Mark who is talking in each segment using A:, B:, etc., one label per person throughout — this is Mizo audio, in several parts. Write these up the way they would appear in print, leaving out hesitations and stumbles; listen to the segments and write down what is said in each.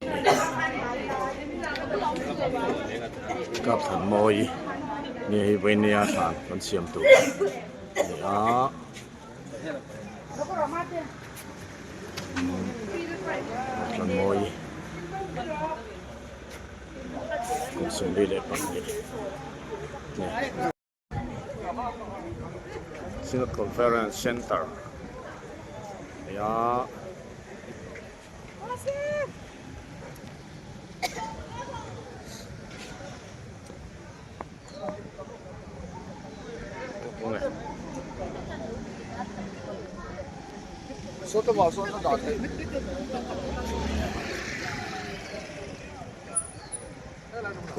A: Kap than mawi nge hei vawinia thlan kan siam tur a ni a. Thlan mawi kum 72 a ni. Synod Conference Centre a ni a.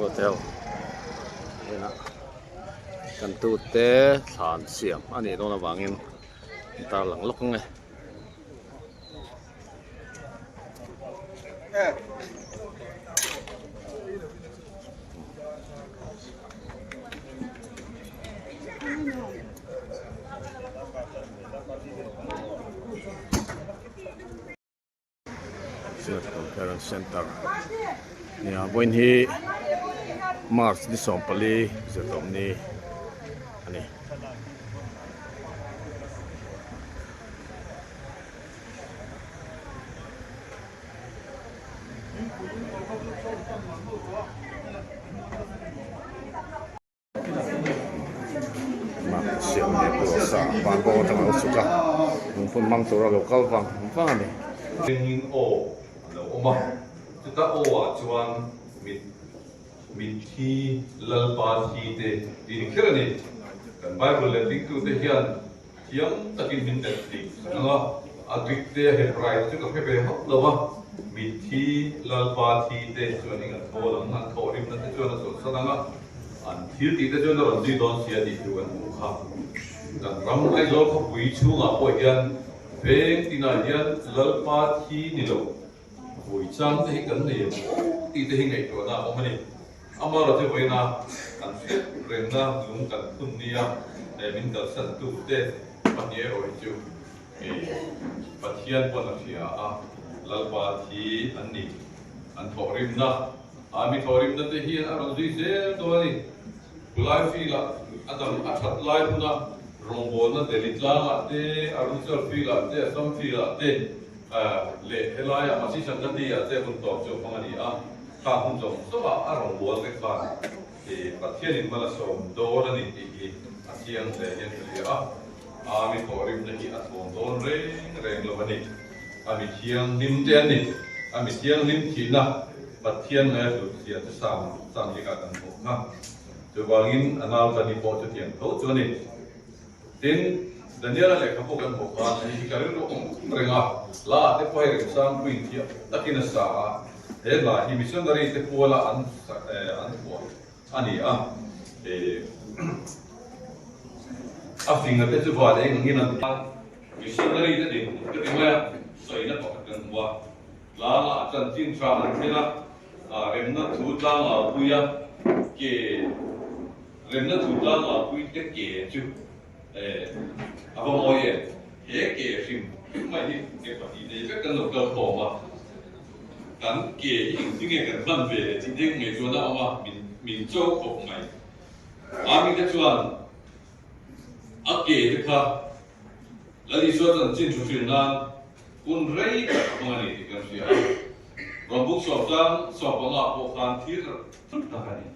A: Hotel inah kan tute thlan siam a nih dawn avangin tarlang lawk ang e. Synod Conference Centre nia vawiin hi March ni 14 zirtawpni a ni. Siam leh pawh sa van bawk atang a lo chhuk a lungphun hmang tura lo kal vang vang a ni.
B: Ringin aw a lo awm a, chuta aw ah chuan mit mitthi Lalpa thi te tih ni kher a ni. Kan Bible leh dingtute hian Thiam takin min let tih ka hmang a, a Greek te a Hebrai te chu ka hre ve hauh lo a, mitthi Lalpa thi te chuan eng an thawl ang, an thawhrimna te chuan a chawlhsan ang a, an thil tih te chuan a rawn zui dawn si a tih chu kan hmuh kha. Kan ram Aizawl khawpui chhungah pawh hian veng tinah hian Lalpa thi ni lo Vawi chang te hi kan nei ang tih te hi ngaihtuahna a awm a ni. Amaherawhchu vawiina kan hriat rengna lung kan phun nia min kalsan tu te pahnih erawh hi chu Pathian pawn a hria a, Lalpa thi an ni. An thawhrimna, a mi thawhrimna te hian a rawn zui zel dawn a ni. Khulai field-ah a dam a that lai huna rawngbawlna Delhi tlangah te, Arunachal field-ah te, Assam field-ah te, Leh helaiah Masi Sangati-ah te hun tawp chu a hmang a ni a, kha hun zawng zawngah a rawngbâwl te khan Pathianin mal a sawm dawn a ni tih hi a chiang hle hian ka hria a, a mi thawhrimna hi a thawn dawn reng reng lo a ni. A mi thianghlim te an ni, a mi thianghlim thihna Pathian ngaia hlut zia te sam sam hi kha kan hmuh kha. Chuvangin a nau Tani pawh chutiang tho chu a ni. Tin, Daniela lehkhabu kan hmuh khan ani hi ka rilru awm reng a, hla ah te pawh hei Remsangpuiin thiam takin a sa a, he hla hi missionary te puala an an phuah a ni a, a finga te chu van eng angin an ti. Missionary te dinhmun ka ti mai a, sawina pakhat kan hmu a, tlangah chanchin tha an thlen a, remna thu tlangaupuia ke Remna thu tlangau te ke chu a va mawi em? He ke hrim hrim mai hi ke pahnih nei vek kan lo kal khawm a, kan ke hi engtin nge kan hman ve leh tih deng mai chuan a awm a, min cho khawp mai. Army te chuan a ke te kha Lal Isua chanchin thu hrilh nan hun rei tak a hmang a ni tih kan hria a, Rawnbuk sawmtlang sawmpanga pawh khan thil tak a ni.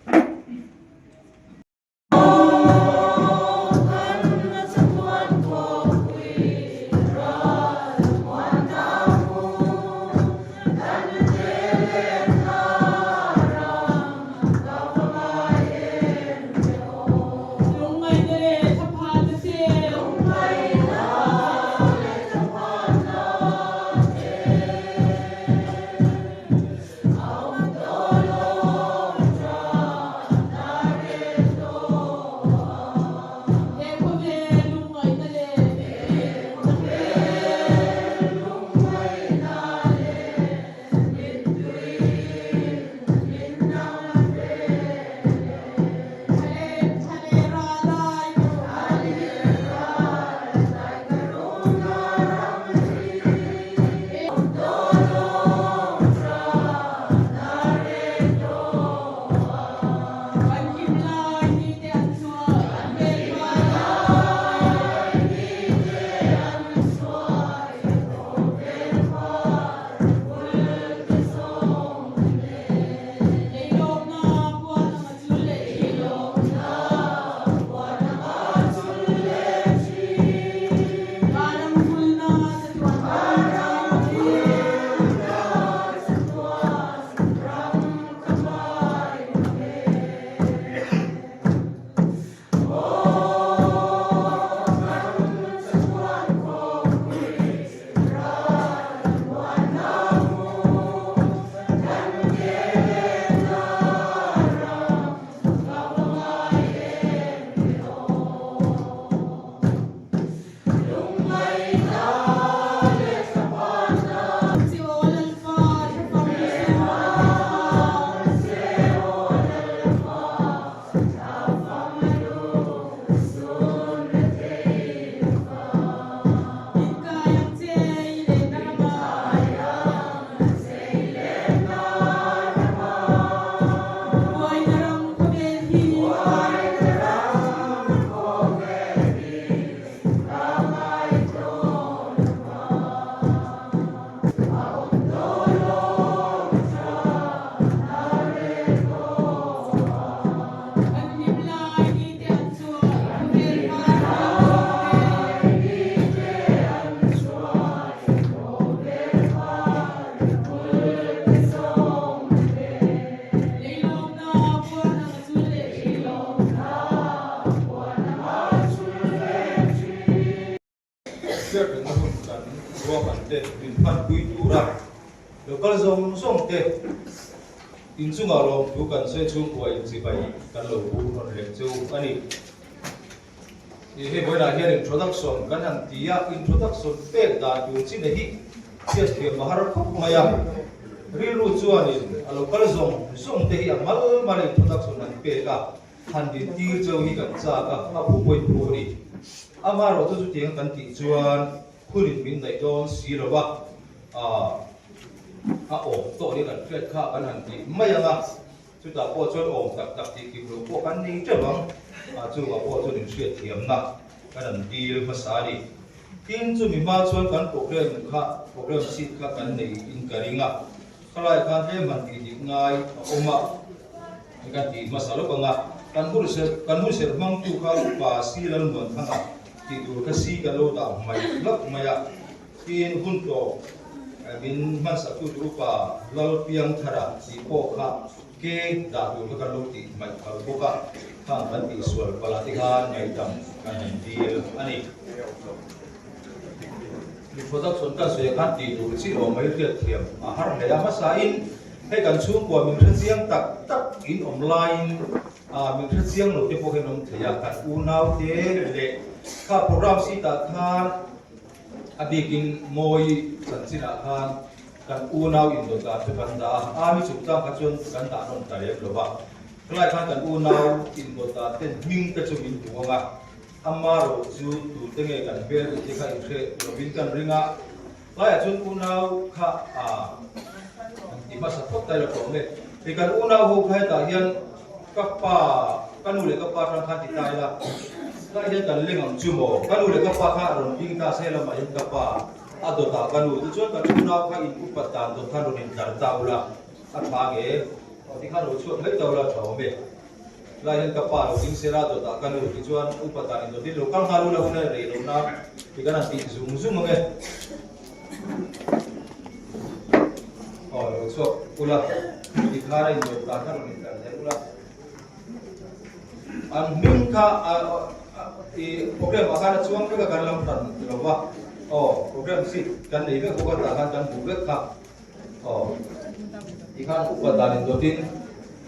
B: kal zawng zawng te inchungah lawmthu kan sawi chhungkua inchibai kan lo bur rawn leh chu a ni. Ih hei vawiinah hian introduction kan han ti a, introduction pek dan tur chi na hi hriatthiam a har khawp mai a, rilru chuanin a lo kal zawng zawng te hi a mal mal a introduction han pek a, han din tir cheu hi kan chak a, a phu pawhin phu a ni. Amaherawhchu chutiang kan tih chuan Khunin min daih dawn si lo va, a awm tawh ni kan hriat kha kan han tih mai ang a, chutah pawh chuan awm tak tak tih kim loh pawh kan nei teuh ang, chungah pawh chuan inhriat thiamna kan han dil hmasa a ni. Tin, chumi hma chuan kan program kha, program sheet kha kan nei in ka ring a, khalai khan tlem han tih dik ngai a awm a, kan tih hmasa lawk ang a, kan hun serh hmangtu kha Upa Si Lalmuanthanga, Tih tur kha si kan lo dah mai hlauh mai a, tin hun tawp min hmansak tu tur upa Lalpiangthara tih pawh kha ke dah tur kha kan lo tih hmaih phal bawk a, khang kan tihsual palh ah te khan ngaihdam kan han dil a ni. Introduction kan sawi ah khan tih tur chi awm mai hriat thiam a har hle a, hmasa in hei kan chhungkua min hrechiang tak tak in awm laiin Ah, min hre chiang lo te pawh hian awm thei a, kan unau te leh kha program seat ah khan a bikin mawi chanchin ah khan kan unau indawt dan te kan dah a, army chungchang kha chuan kan dah nawn ta lem lo va, khalai khan kan unau indawt dan ten hming te chu min hmu ang a, amarawh chu tute nge kan hmel tih te kha inhre lovin kan ring a, Laiah chuan unau kha a an ti hmasa phawt ta ila tawh nge. Hei kan unau ho kha hetah hian ka pa, ka nu leh ka pa atang khan ti ta ila, tlaiah hian kan leng ang chu maw? Ka nu leh ka pa kha a rawn ding ta se lamah hian ka pa a dawt ah ka nu tichuan kan unau kha in upat dan dawt khan rawn intlar ta ula a tha nge? Aw tikhan ro chhuak mai ta ula a tha awm e. Tlaiah hian ka pa lo ding sela dawt ah ka nu tichuan upa dan in dawtin lo kal nghal ula hun a rei lo na ti kan han tih zung zung ang e. Aw lo chhuak ula ti khan a in dawt dan kha rawn in kal thei ula. An hming kha i program ah khan a chuang vek a kan lam hran lo va aw program sheet kan nei vek bawk a tah khan kan hmuh vek kha. Aw, tikhan upa dan in dawtin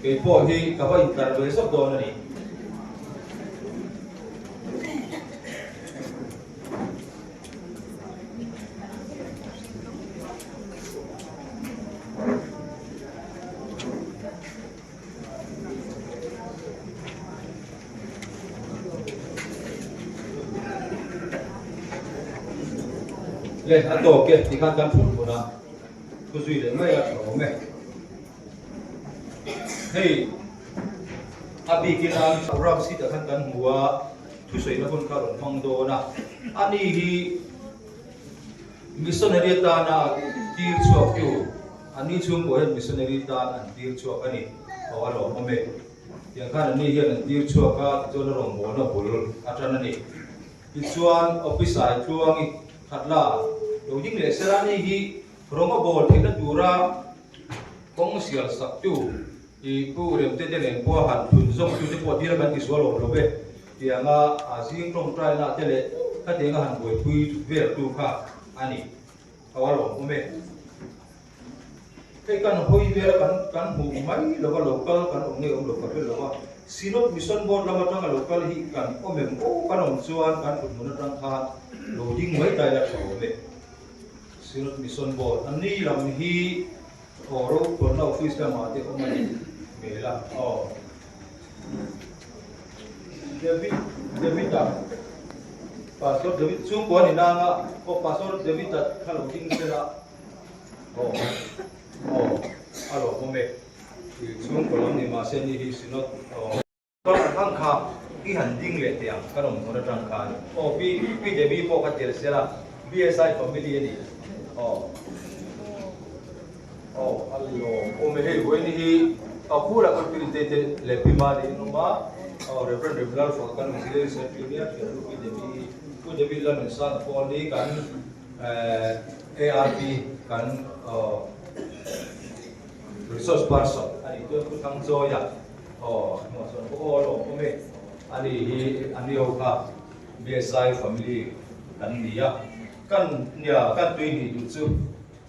B: kei pawh hi ka va intlar ve zawk dawn a ni. Le a tawk e tikhan kan thut hmun a thu zui leh mai a tha awm e. Hei a bikin a ram seat ah khan kan hmu a thusawina hun kha a rawn hmang dawn a ani hi missionary atana tir chhuak tu Anni chhungkaw hian missionary tan an tir chhuak a ni. Aw a lawmawm e. Tiang khan anni hian an tir chhuak a, tichuan a rawngbawlna bul a tan a ni. Tichuan office ah tluang i khat la, lo ding leh sela ani hi rawng a bawl theihna tura kawng sial sak tu i pu Remte te nen pawh a han thun zawng tu te pawh dil a kan ti sual awm lo ve. Tianga a zing tawngtaina te leh khatianga han buaipui vel tu kha a ni. Aw a lawmawm e. Hei kan hawi vel a kan kan hmuh mai lova local kan awm nge awm lo ka hre lo a, Synod Mission Board lam atanga local hi kan awm em aw kan awm chuan kan thut hmun atang khan lo ding mai ta ila tha awm e. Synod Mission Board an ni lam hi aw ropuanna office lamah te awm a ni hmel a aw. David David a Pastor David chhungkua ni nang a aw Pastor David a kha lo ding sela aw aw a lawmawm e i chhungkua lam ni mahse ni hi Synod aw Kal hang kha i han ding leh teh ang kan awm hmun atang khan aw Pi Pi Debbie pawh kha tel sela BSI family a ni aw. Aw a lawm awm e hei vawiin hi a bulah kan pi te te leh pi ma niin awm a aw Reverend Rimlal fak kan auxiliary secretary nia thian lu pi Devi pu Devi Lalnunsanga pawh ni kan ARP kan resource person a nih chuan pu Thangchawia aw hnungah chuan aw a lawm awm e ani hi ani ho kha BSI family kan ni a kan nia kan tui hnih duh chu.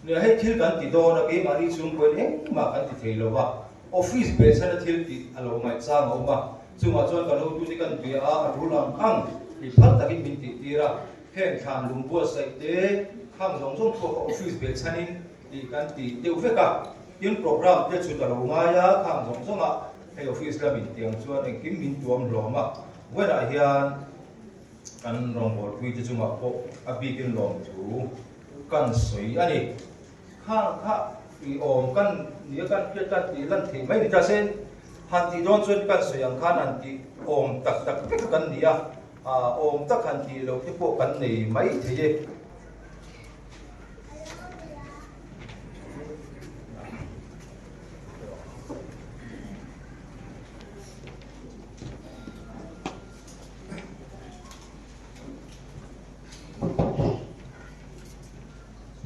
C: Nia hei thil kan ti dawn a, keimahni chhungkawiin engmah kan ti thei lo va, office behchhana thil tih a lo ngaihchang a awm a, chungah chuan kan hotute kan bia a, a rul ang ang i phal takin min tihtir a, heng thlan lung buatsaih te khang zawng zawng pawh kha office behchhanin tih kan ti deuh vek a, tin programme te chhut a lo ngai a, khang zawng zawngah hei office lamin tiang chuan engkim min tuam hlawm a, vawiinah hian kan rawngbawlpui te chungah pawh a bikin lawmthu kan sawi a ni. Khang kha i awm kan nia kan hriat kan tih lan theih mai ni ta se, han tih dawn chuan kan sawi ang khan han tih awm tak tak vek kan ni a, awm tak han tih loh te pawh kan nei mai thei e.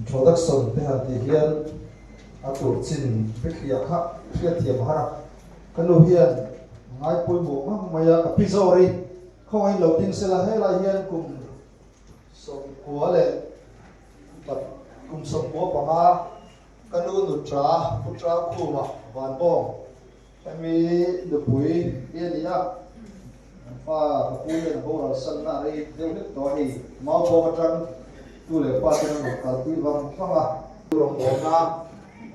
D: Introduction te han tih hian a tur chin bithliah kha hriatthiam a har a, ka nu hian ngai pawimawh ngang mai a, ka pi zawr i khawngaih lo ding sela helai hian kum sawmkua leh kum 95 ka nu nutra Putra Khuma Vanbawng Hemi nupui hi a ni a, an fa ka pu hian a boral sanna a rei deuh hlek tawh a ni. Mau bawk atang tu leh pa ten an rawn kalpui vang vang a. Rawngbawlna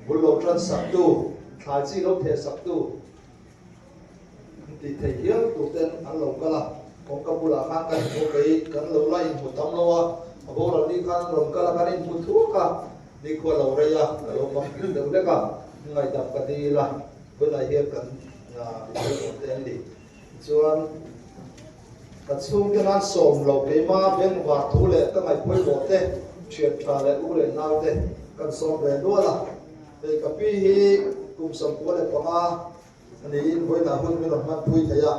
D: bul lo tan sak tu, thlai chi lo theh sak tu an tih theih hial tur ten an lo kal a. Kawngka bulah khan kan inhmu kei kan lo la inhmu tam lo a, a boral ni khan an rawn kal a, kan inhmu thuak a, nikhua lo rei a, ka lo bang hlim deuh hlek a, ngaihdam ka dil a. Tunah hian kan mipui awm te an ni. Tichuan, ka chhungte nan sawm lo keima bengvar thu leh ka ngaihpawimawh te, thian tha leh u leh nau te kan sawm ve nual a. Hei ka pi hi kum 95 a niin vawiinah hun min rawn hmanpui thei a,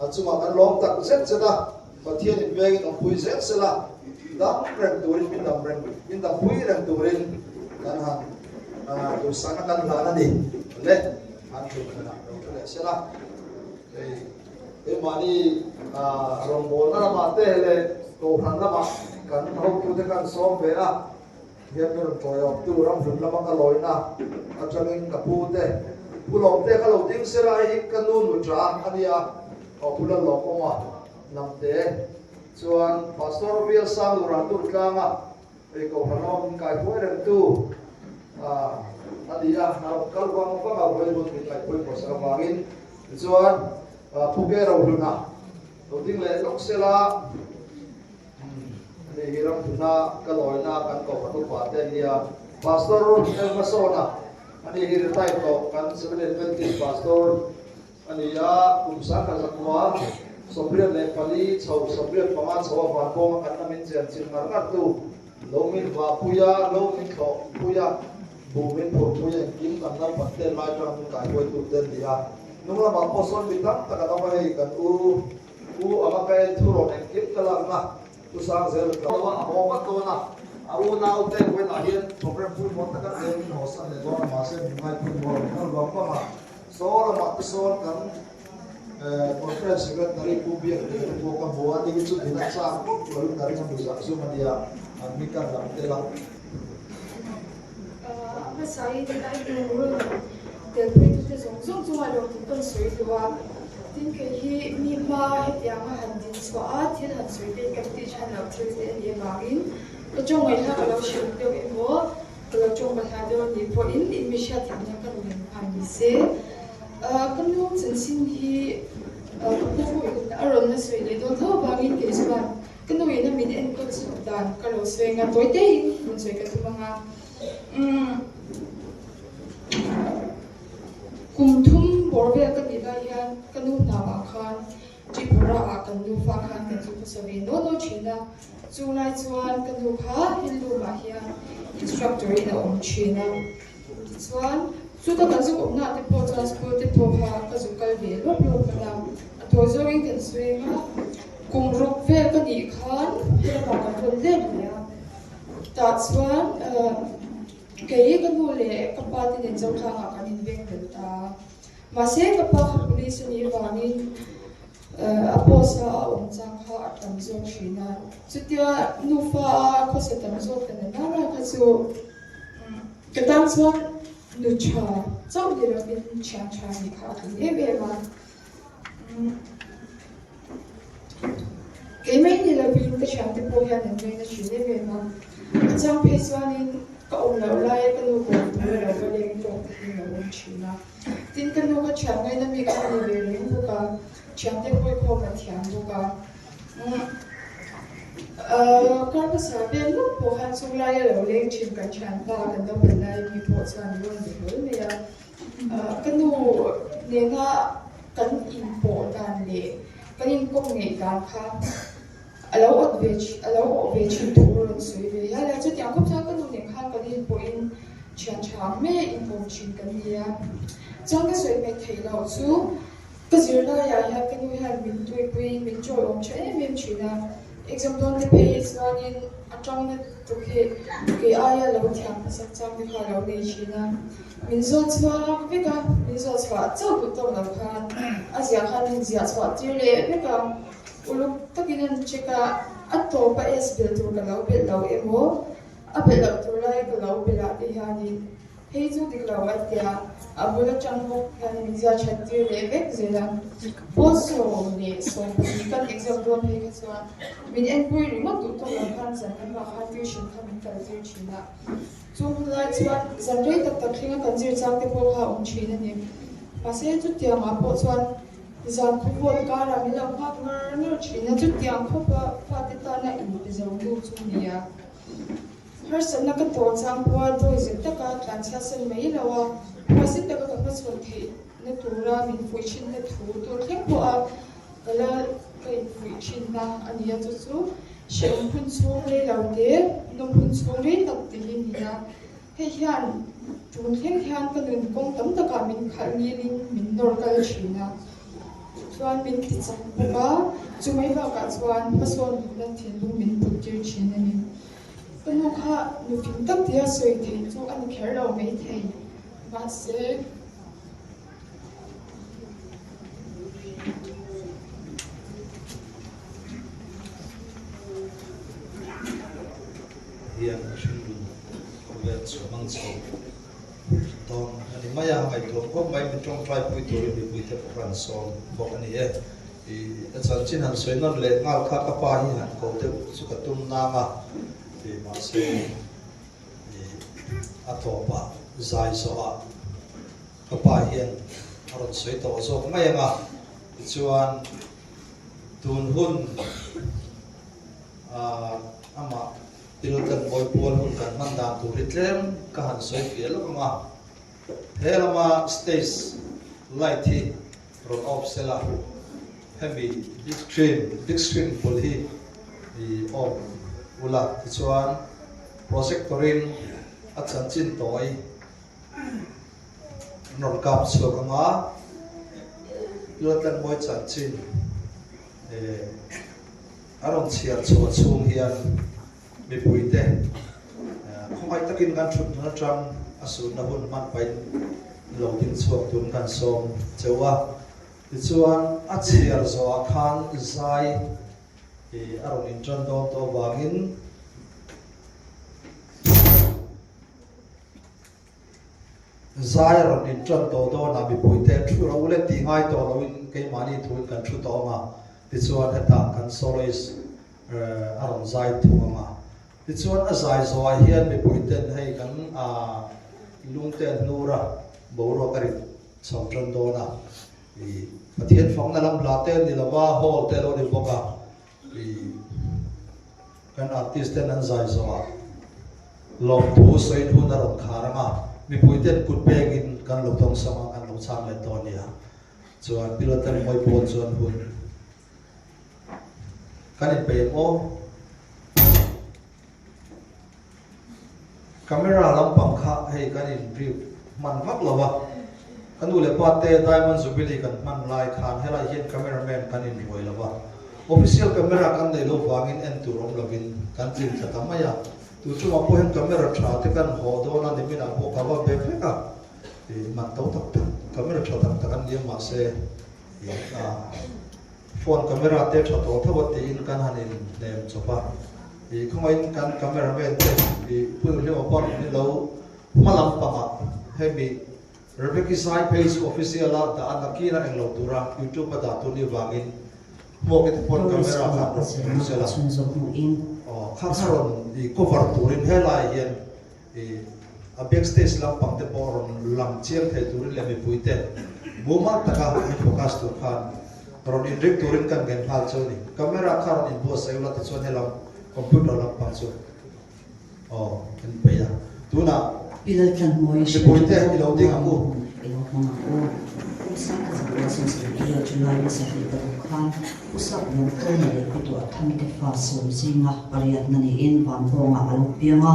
D: a chungah kan lawm tak zet zet a, Pathian in vengin awmpui zel sela, dam reng turin min dam reng, min dampui reng turin kan han duhsakna kan hlan a ni. Le an thutthlanah lo thu leh sela, hei keimahni rawngbawlna lamah te leh kohhran lamah kan hotute kan sawm ve a, hian min rawn tawiawmtu ramhlun lama ka lawina atangin ka pu te, Pu Lawmte ka lo ding sela, hei hi ka nu nuṭa a nia, aw Pu Lalawmawma Lamte chuan Pastor Bial Sang Lura tur tlanga ei kohhran lama min kaihruai rengtu a ni a, a rawn kal vang vang a, vawi hun min ngaihpawimawh sak avangin tichuan Phuke Rohluna lo ding leh lawk sela ani hi ramhluna ka lawina kan kohhran upa te a nia. Pastor Elmasona ani hi retired tawh kan Seventh Adventist Pastor A ni a, kum 1004, 84 chho 75 chho a van kawnga kan la min chen chin ngar ngar tu, lo min va pui a, lo min thlawh pui a, buh min phurh pui a, engkim kan naupang ten lai tang min kaihruai tu te an ni a. Hnung lamah pawh sawn mi tam tak an awm a, hei kan u u anga ka en thu rawn engkim ka lakna Pu Sangzel ka lo a, a haw vat dawn a, a unau te vawiinah hian program pawimawh tak an nei a, min haw san leh dawn a, mahse min ngaipui maw rawn kal vang vang a. Saw lamah te sawn kan Conference Secretary Pu Biak Hle te pawh ka hmu a, ni hi chu din a chak vak lo in ka ring a mi zah zum a nia, an mi kan lam tel a.
E: A hmasa in a inrul telpuitute zawng zawng chungah lo tih kan sawi duh a, tin kei hi mi hma hetianga han din chhuah a thil han sawi te kan tih than loh thil te a nih avangin ka tawngaiha ka lo hrilh deuh emaw Ka lo tawng hla deuh a nih pawhin in mi hriatthiamna ka rawn en nghal ni se. Ka nu chanchin hi ka pu in a rawn la sawi leh dawn tho avangin kei chuan ka nu in a min enkawl chhuak dan ka lo sawi anga tawi tein rawn sawi ka tum anga. Kum thum bawr vel ka nih lai hian ka nu hnamah khan Tripura ah kan nufa khan kan zu hmasa ve naw naw thin a, chu lai chuan ka nu kha Hindu ah hian instructor in a awm thin a, tichuan chuta kan zuk awmna ah te pawh chuan school te pawh kha ka zuk kal ve lawp lawp hman a, a tawi zawngin kan sawi ang a, kum ruk vel ka nih khan helamah kan rawn let leh a, tah chuan kei ka nu leh ka pa te nen Zotlangah kan inveng tel ta a. Mahse ka pa kha police a nih vangin a post a a awm chang kha a tam zawk thin a, chutia nufa a khawsa tam zawk ta na nana kha chu. Ka tan chuan nu tha chauh ni lovin thian tha nih kha a tling em em a. Kei mai ni lovin ka thiante pawh hian an ngaina thin em em a. A chang phei chuanin ka awm loh laia ka nu kawm tur a lo va leng tawk te hi a lo awm thin a. Tin, ka nu ka thian ngaina mi kha a ni ve reng bawk a, thiante hawikhawm a thiam bawk a. Kar hmasa vel lawk pawh khan chung laia lo leng thin kan thianpa kan naupang lai mi pawh chuan min rawn be hlawl mai a. Ka nu nena kan inpawh dan leh kan inkawm ngeih dan kha a lo awt ve a lo awh ve thin thu a rawn sawi ve hial a. Chutiang khawp chuan ka nu nen khan kan inpawhin thian tha ang mai a inkawm thin kan ni a. Chuan ka sawi hmeh theih loh chu Ka zirlaiah hian ka nu hian min tuipui, min chawiawm tha em em thin a. Exam dawn te phei hi chuanin a tangna tuk hi kei aia lo thiam hmasak chang te kha a lo nei thin a. Min zawt chhuak vek a, min zawt chhuah chauh duh tawk lo khan a ziah khan min ziah chhuah tir leh vek a. Uluk takin an check a, a tawpa S belh tur ka lo belh lo emaw, a belh loh tur lai ka lo belh ah te hianin Hei chu dik lo a tia, a bul atang bawk hian min zia that tir leh vek zel a. Pawl 12 kan exam dawn phei kha chuan min enpui ringawt duh tawk lo khan zan lamah khan tuition kha min kal tir thin a. Chu hun lai chuan zan rei tak tak thlenga kan zir chang te pawh kha a awm thin a ni. Mahse chutiangah pawh chuan zan khawvawt karah min lo nghak ngar ngar thin a, chutiang khawpa fate tana inpe zo nu chu ni a. Harsatna ka tawh chang pawha dawi zet taka tlanchhia sen mai lo a, huaisen taka ka hmachhawn theihna tura min fuih thinna thu tur thleng pawha ka la ka infuih thinna a ni a, chu chu hrehawm hun chhung rei lo te, nawm hun chhung rei tak ti hi a ni a. Hei hian tun thleng hian ka nun kawng tam takah min khalh ngilin min nawr kal thin a, chuan min ti chak bawk a, chu mai bakah chuan hmasawn duhna thinlung min put tir thin a ni. Ka nu kha nufing tak tia sawi theih chu a ni kher lo maithei, mahse.
D: Hian hringnun khawvel chu hmang chho dawn a ni mai a, ngaihtuah khawp mai min tawngtai pui turin mipuite pawh kha an sawm bawk a ni e. Ih a chanchin han sawi nawn leh nghal kha ka pa hi han ko deuh chu ka tum nang a, ih mahse ih a tawpah zai zawhah ka pa hian a rawn sawi tawh zawk mai ang a, tichuan tun hun ah amah Pilatan mawi pual hun kan hman dan tur hi tlem ka han sawi fiah lawk ang a, he lama stage light hi rawn off sela, hemi big screen big screen bul hi i off ula tichuan projector in a chanchin tawi an rawn kap chhuak ang a, Pilatan mawi chanchin eh. A rawn chhiar chhuah chhung hian mipuite khawngaih takin kan thut hmun atang a sunna hun hman pahin lo ding chhuak tun kan sawm cheu a. Tichuan a chhiar zawhah khan zai a rawn intan dawn tawh avangin, Zai a rawn inṭan tawh dawnah mipuite thu ro leh tih ngai tawh loin keimahni thuin kan thu tawh ang a, tichuan hetah kan soloist a rawn zai thung ang a. Tichuan a zai zawhah hian mipuiten hei kan lungte an hnur a, boruak a rit chho ṭan dawn a. Pathian fakna lam hla te ni lova hall te lo ni bawk a. Kan artist ten an zai zawhah lawmthu sawiin hun a rawn khar ang a, mipui ten kut pengin kan lo dawng sawng a, kan lo chhang leh tawh a nia. Chuan pilot ten mawi pawl chuan hun kan inpeih ang aw. Camera lampang kha hei kan in brief hman vak lo a, ka nu leh pa te Diamond Jubilee kan hman lai khan helai hian camera man kan in ruai lo a, official camera kan neih loh vangin en tur awm lovin kan tlin thla ta mai a, tu chungah pawh hian camera tha te kan haw dawn a niminah pawh ka va be vek a, ih man to tak tak camera tha tak tak an ni a mahse ih a. Phone camera te tha tawh tho a tiin kan han in hnem chawp a, ih khawngaihin kan camera man te ih Pu Hlima pawh ni lo Hma lampangah hemi Rebecca Zai phei chu official a dah a nakina englo tura YouTube a dah tur ni vangin hmuak te pawn
F: Tourist
D: camera
F: kawngah
D: khan
F: a
D: rawn
F: zirna
D: hmu sela.
F: a chhunzawm hmuhin
D: Aw kha kha rawn i cover turin helai hian i a backstage lampang te pawh rawn lang chiang thei turin leh mipui te mumal taka min focus tur khan rawn inring turin kan ngen nghal chu a ni. Camera kha rawn inbuatsaih ula tichuan helam computer lampang chu Aw, kan peih a. Tunah
F: Pi Laltlanmawii hriat
D: mipui te i lo ding ang u.
F: Hun i lo hmang ang u. Pu Sangha Zakua Sawmsarih July ni sarih paruk khan Pu Sak Liantawna leh Pi Tuahthang te fa sawm zinga pariatna niin Vanbawngah a lo piang a.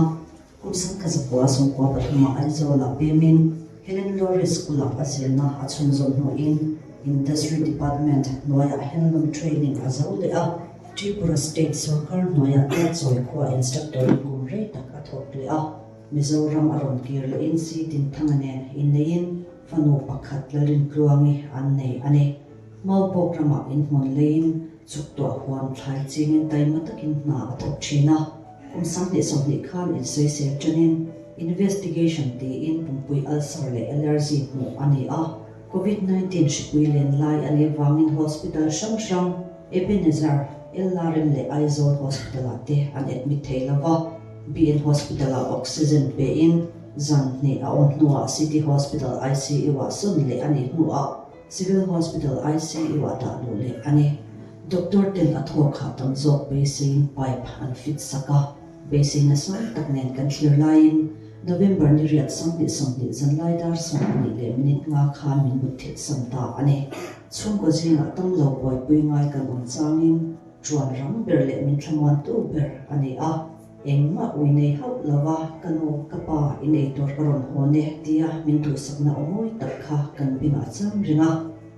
F: Kum Sangha Zakua sawmkua pathumah Aizawlah pemin Helen Lawrence School-ah a zirna a chhunzawm hnuin Industry Department hnuaiah Handloom Training a zo leh a. Tripura State sorkar hnuaiah Tualchawi khua instructor in kum rei tak a thawk leh a, Mizoram a rawn kir lehin Si Tinthanga nen inneiin fanu pakhat Lalrintluangi an nei a ni. Maupawk ramah inhmun leiin chuktuah huan thlai chingin taima takin hna a thawk thin a, kum 2020 khan insawisel tanin investigation tiin pumpui ulcer leh allergy hmuh a ni a. Covid 19 hripui len lai a nih avangin hospital hrang hrang Ebenezer, LRM leh Aizawl Hospital ah te an admit thei lo va, BN Hospital ah oxygen pein zan hnih a awm hnuah City Hospital ICU ah sawn leh a nih hnuah Civil Hospital ICU ah dah luh leh a ni. Doctor ten a thawk hah tam zawk beiseiin pipe an fit sak a. Beisei nasa tak nen kan thlir laiin November ni riat 20 20 zanlai dar 12 leh minute nga khan min but thilh sam ta a ni. Chhungkaw zingah tam lo buaipui ngai kan awm changin ṭuan rang ber leh min thlamuantu ber a ni a. Engmah ui nei hauh lova ka nu, ka pa in eitur ka rawn hawn e tia min duhsakna aw mawi tak kha kan bengah chang reng a.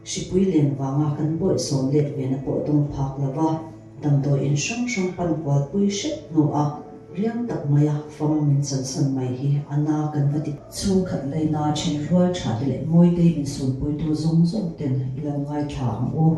F: Hripui len vanga kan bawihsawm let vena pawh dawng phak lova. Damdawi in hrang hrang pan kualpui hrep hnuah riang tak maia fam min chansan mai hi a na kan va ti. Chhungkhat laina then rual tha te leh mawitei min sunpuitu zawng zawng ten i lo ngaithla ang u.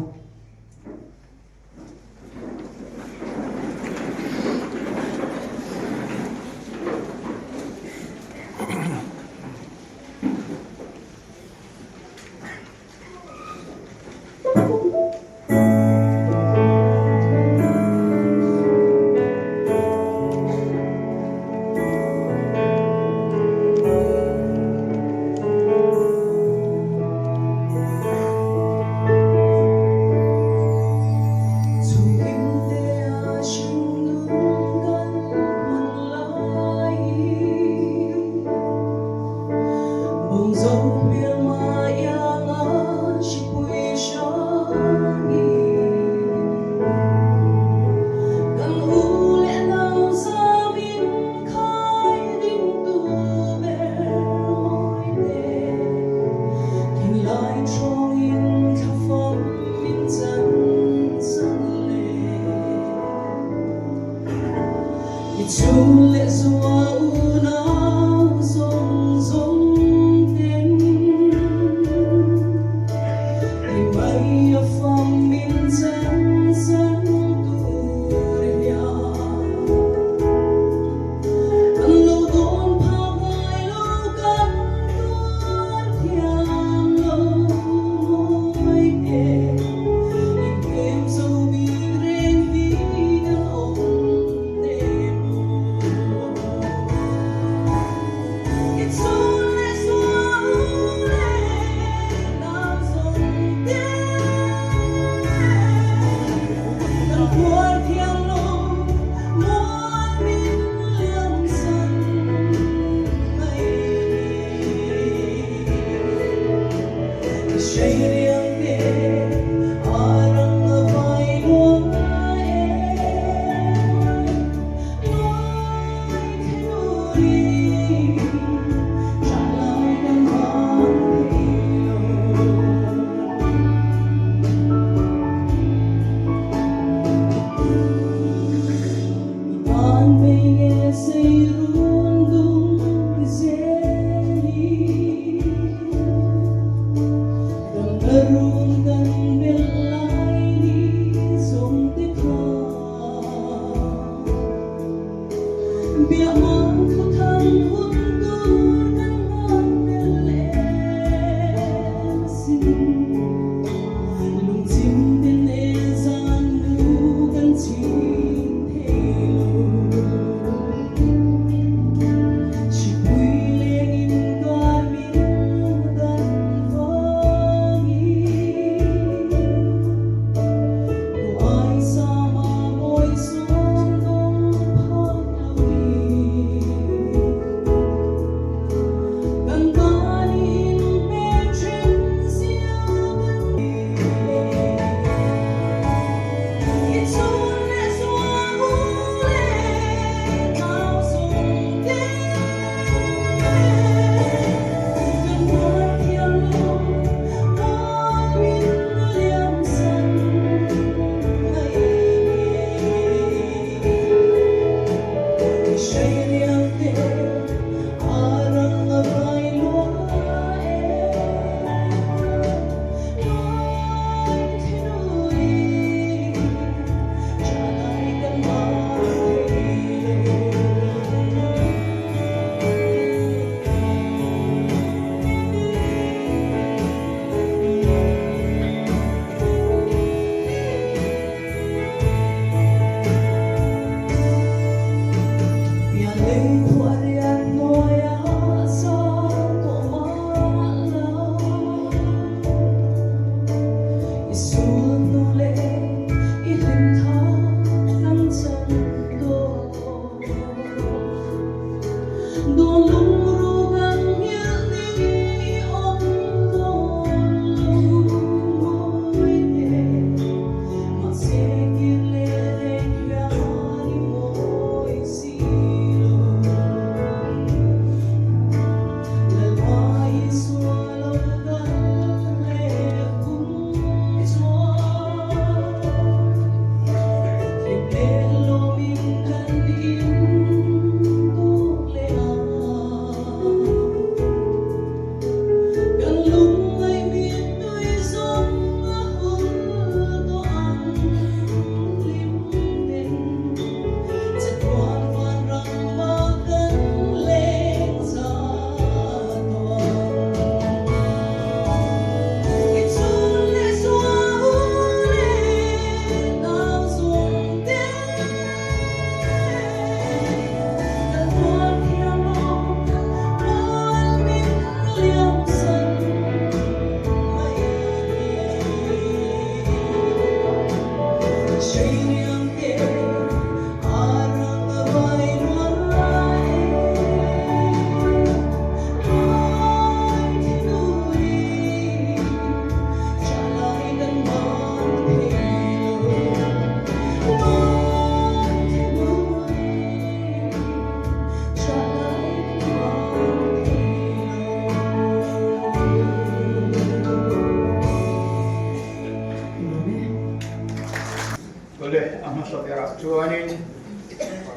G: Awle, a hmasa berah chuanin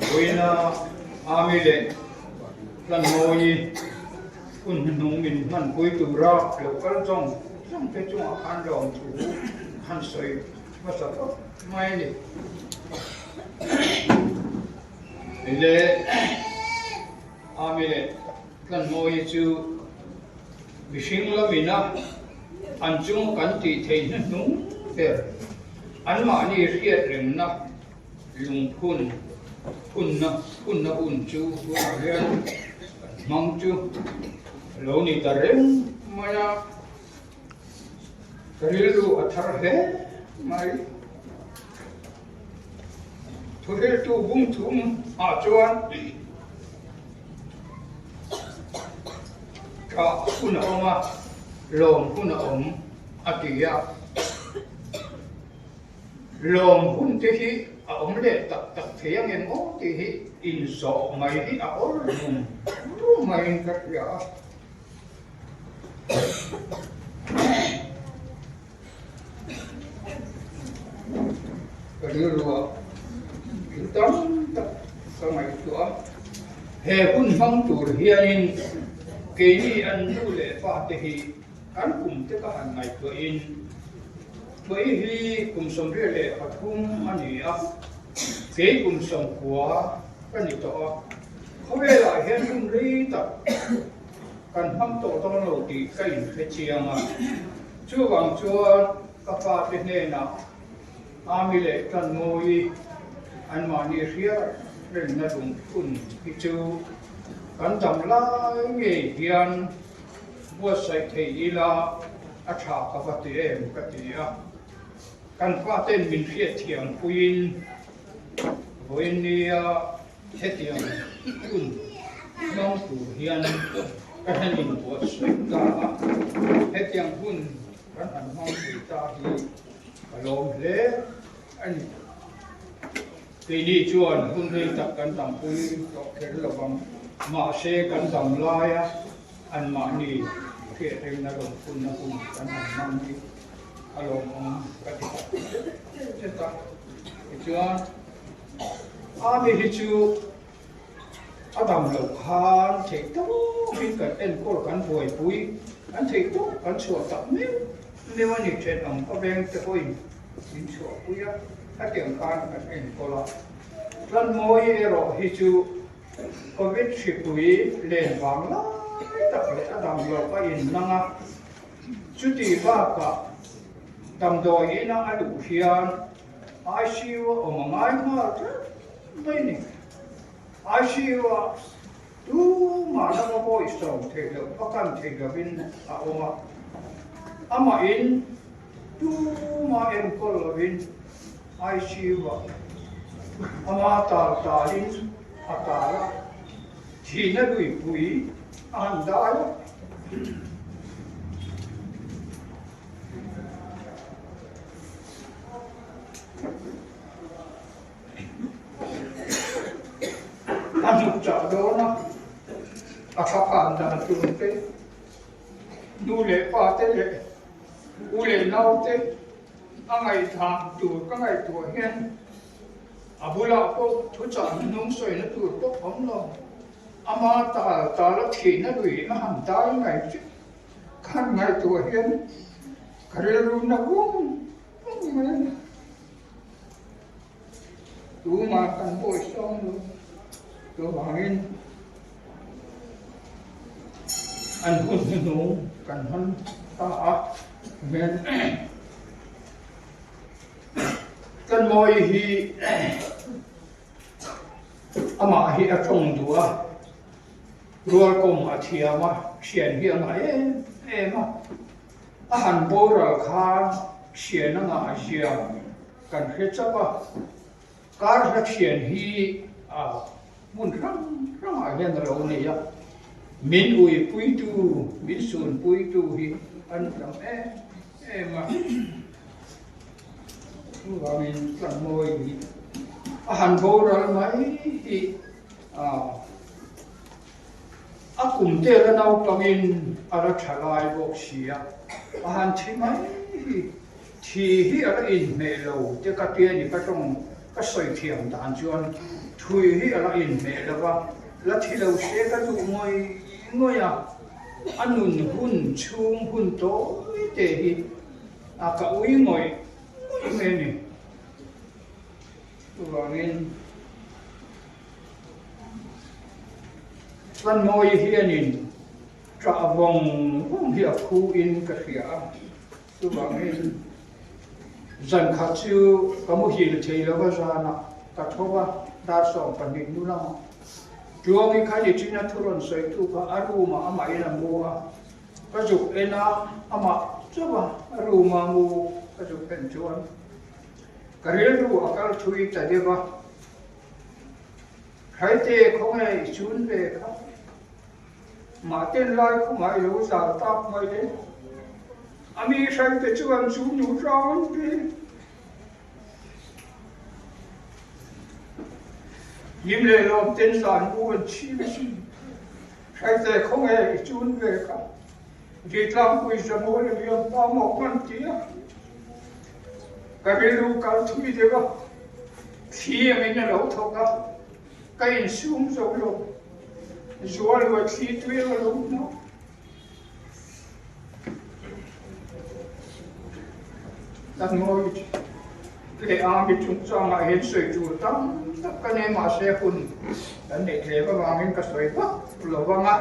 G: vawiina Army leh Hlanmawii hun hnuhnung min hmanpui tura lo kal zawng zawng te chungah khan lawmthu han sawi hmasa phawt mai a ni. Leh Army leh Hlanmawii chu Mihring lamina an chung kan tih theih hnuhnung ber anmahni hriat rengna lungphun phunna phunna hun chu tunah hian kan hmang chu a lo ni ta reng mai a, ka rilru a thar hle mai. Thuhriltu bung thum ah chuan Thah hun a awm a, lawm hun a awm a ti a. Lawm hun te hi a awm leh tak tak thei ang em aw tih hi inzawh mai hi a awl rum rum maiin ka hria a. Ka rilruah thil tam tak ka ngaihtuah a, he hun hmang tur hianin keini an nu leh pa te hi kan kum te ka han ngaihtuahin Tuai hi kum 73 a ni a, kei kum 90 ka ni tawh a, khawvelah hian hun rei tak kan hmang tawh dawn lo tih ka inhre chiang a. Chuvang chuan ka pa te hnenah Ami leh Tanmawii anmahni hriat rengna lungphun hi chu kan dam lai ngei hian buatsaih thei ila a tha ka va ti em ka ti a. Kan pa ten min hriatthiam puiin vawiin nia Hetiang hun hmang tur hian ka han inbuatsaih ta a, hetiang hun kan han hmang thei ta hi ka lawm hle a ni. Keini chuan hun rei tak kan dampui tawh kher lo vang, mahse kan dam laia anmahni hriatrengna rawn phunna hun kan han hmang hi a lawmawm ka ti tak zet a. Tichuan. Ami hi chu a dam loh khan theih tawkin kan enkawl kan buaipui, kan theih tawk kan chhuah tak meuh meuh a ni then ang ka veng te pawhin min chhuahpui a, khatiang khan kan enkawl a. Tlanmawi erawh hi chu Covid hripui len vang lai tak leh a dam loh a innang a, chuti bakah damdawi ina a luh hian ICU a awm a ngai nghal tlat mai ni. ICU ah tumah lama pawh i sawm theih loh, a kan theih lovin a awm a. Amah in tumah enkawl lovin ICU ah ama tal talin a tal a, thihna luipui a han dai a. A hnuk chah dawn a, a thla phan dan tur te, nu leh pa te leh u leh nau te a ngaihthah tur ka ngaihtuah hian a bulah pawh thuchah hnuhnung sawina tur pawh awm lo. Ama tal tal a thihna lui a han dai mai chu Khan ngaihtuah hian ka rilru na vung vung mai a ni. Tumah kan bawi sawm lo chuvangin an hun hnuhnung kan hman ta a hian Tlanmawii hi amah hi a tawng duh a. Rualkawm a thiam a, thian hi a ngah em em a. A han boral khan thian a ngah zia kan hre chauh a. Kar hla thian hi a hmun hrang hrangah hian a lo nei a. Min uipuitu, min sunpuitu hi an tam em em a. Chuvangin Tlanmawi hi a han boral mai hi A kum te la naupangin a la tha lai bawk si a, a han thi mai hi. Thi hi a la inhmeh lo te ka tia ni ka tawng ka sawi thiam dan chuan thui hi a la inhmeh lo va, la thi lo se ka duh ngawih ngawih a, a nun hun chhung hun tawi te hi a ka ui ngawih ngawih mai a ni. Chuvangin Tlanmawii hianin ṭah vawng vawng hi a phu in ka hria a. Chuvangin zan khat chu ka muhil thei lo va zanah ka tho va, dar 12 hnu lamah Tluangi kha ni ṭin a thu rawn sawitu kha a room ah amahin a mu a, ka zuk en a, amah chauh a a room a mu ka zuk en chuan ka rilru a kal thui ta deuh a, Hraite khawnge i chun ve kha? Mahten lai khumah i lo zal tak mai le. A mi hraite chuan chu nu hrang an ti. Hlim leh lawm ten zan mu an chhim asin. Hraite khawnge i chun ve kha. Ritlangpui zamawl a liam ta maw kan ti a. Ka rilru kal thui deuh a. Thli angin a lo thawk a. Ka insum zo lo. Zual luai thli tui a lo hnawh. Kan ngawi leh a mi chungchangah hian sawi tur tam tak ka nei mahse hun kan neih tlem avangin ka sawi vak lo vang a.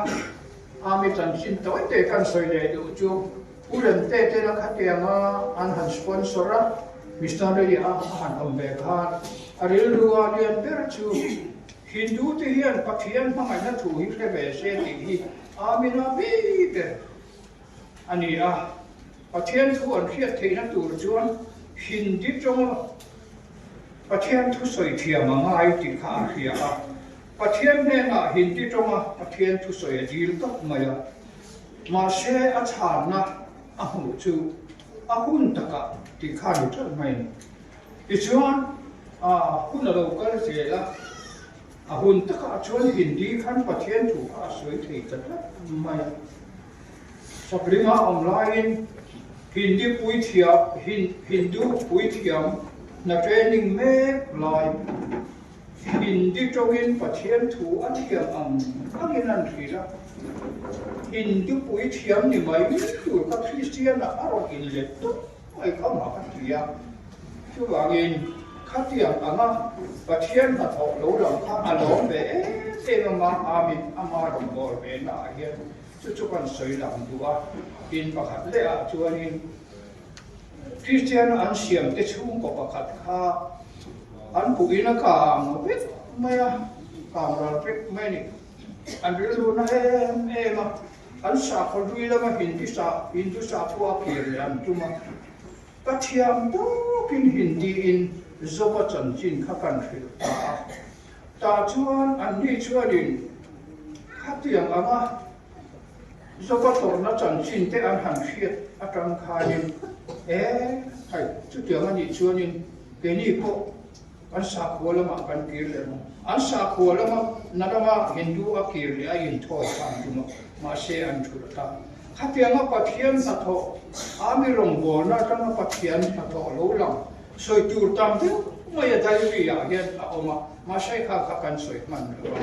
G: A mi chanchin tawi te kan sawi leh duh chu Pu Remte te la khatianga an han sponsor a, missionary a a han awm ve khan a rilru a lian ber chu Hindu te hian Pathian hmangaihna thu hi hre ve se tih hi Amina bi ber a ni a. Pathian thu an hriat theihna tur chuan Hindi tawnga Pathian thu sawi thiam a ngai tih kha a hria a. Pathian hnenah Hindi tawnga Pathian thu sawi a dil tawp mai a. Mahse a chhanna a hmuh chu a hun takah tih kha a ni teuh mai a ni. Tichuan hun a lo kal zel a, a hun takah chuan Hindi khan Pathian thu kha a sawi thei ta tlat mai a. Saplinga awm laiin Hindi puithiam, Hindu puithiam hna training mek lai Hindi tawngin Pathian thu a thiam ang angin an hrilh a. Hindu puithiam ni mai tur kha Kristian-ah a rawn inlet tawp mai kha mah a ti a. Chuvangin khatiang anga Pathian hnathawh lo lang kha a lawm ve em em ang a, Amen, ama rawn bawl ve naah hian chu chu kan sawi lang duh a. In pakhat lehah chuanin Kristian an siam te chhungkaw pakhat kha an puhin a kang vek mai a, kang ral vek mai a ni. An rilru na em em a, an sakhaw hlui lama Hindi sa Hindu sakhua kir leh an tum a. Ka thiam tawkin Hindi in Zopa chanchin kha kan hrilh ta a. Tah chuan anni chuanin khatiang anga Zopa tawrhna chanchin te an han hriat atang khanin e hai chutiang a nih chuanin keini pawh kan sakhua lamah kan kir leh ang. An sakhua lama na lama Hindu a kir leh a inthawi kha an tum a, mahse an thulh ta. Khatianga Pathian hnathawh, Army rawngbawlna atanga Pathian hnathawh lo lang sawi tur tam deuh mai a diary ah hian a awm a, mahse kha kha kan sawi hman lo a.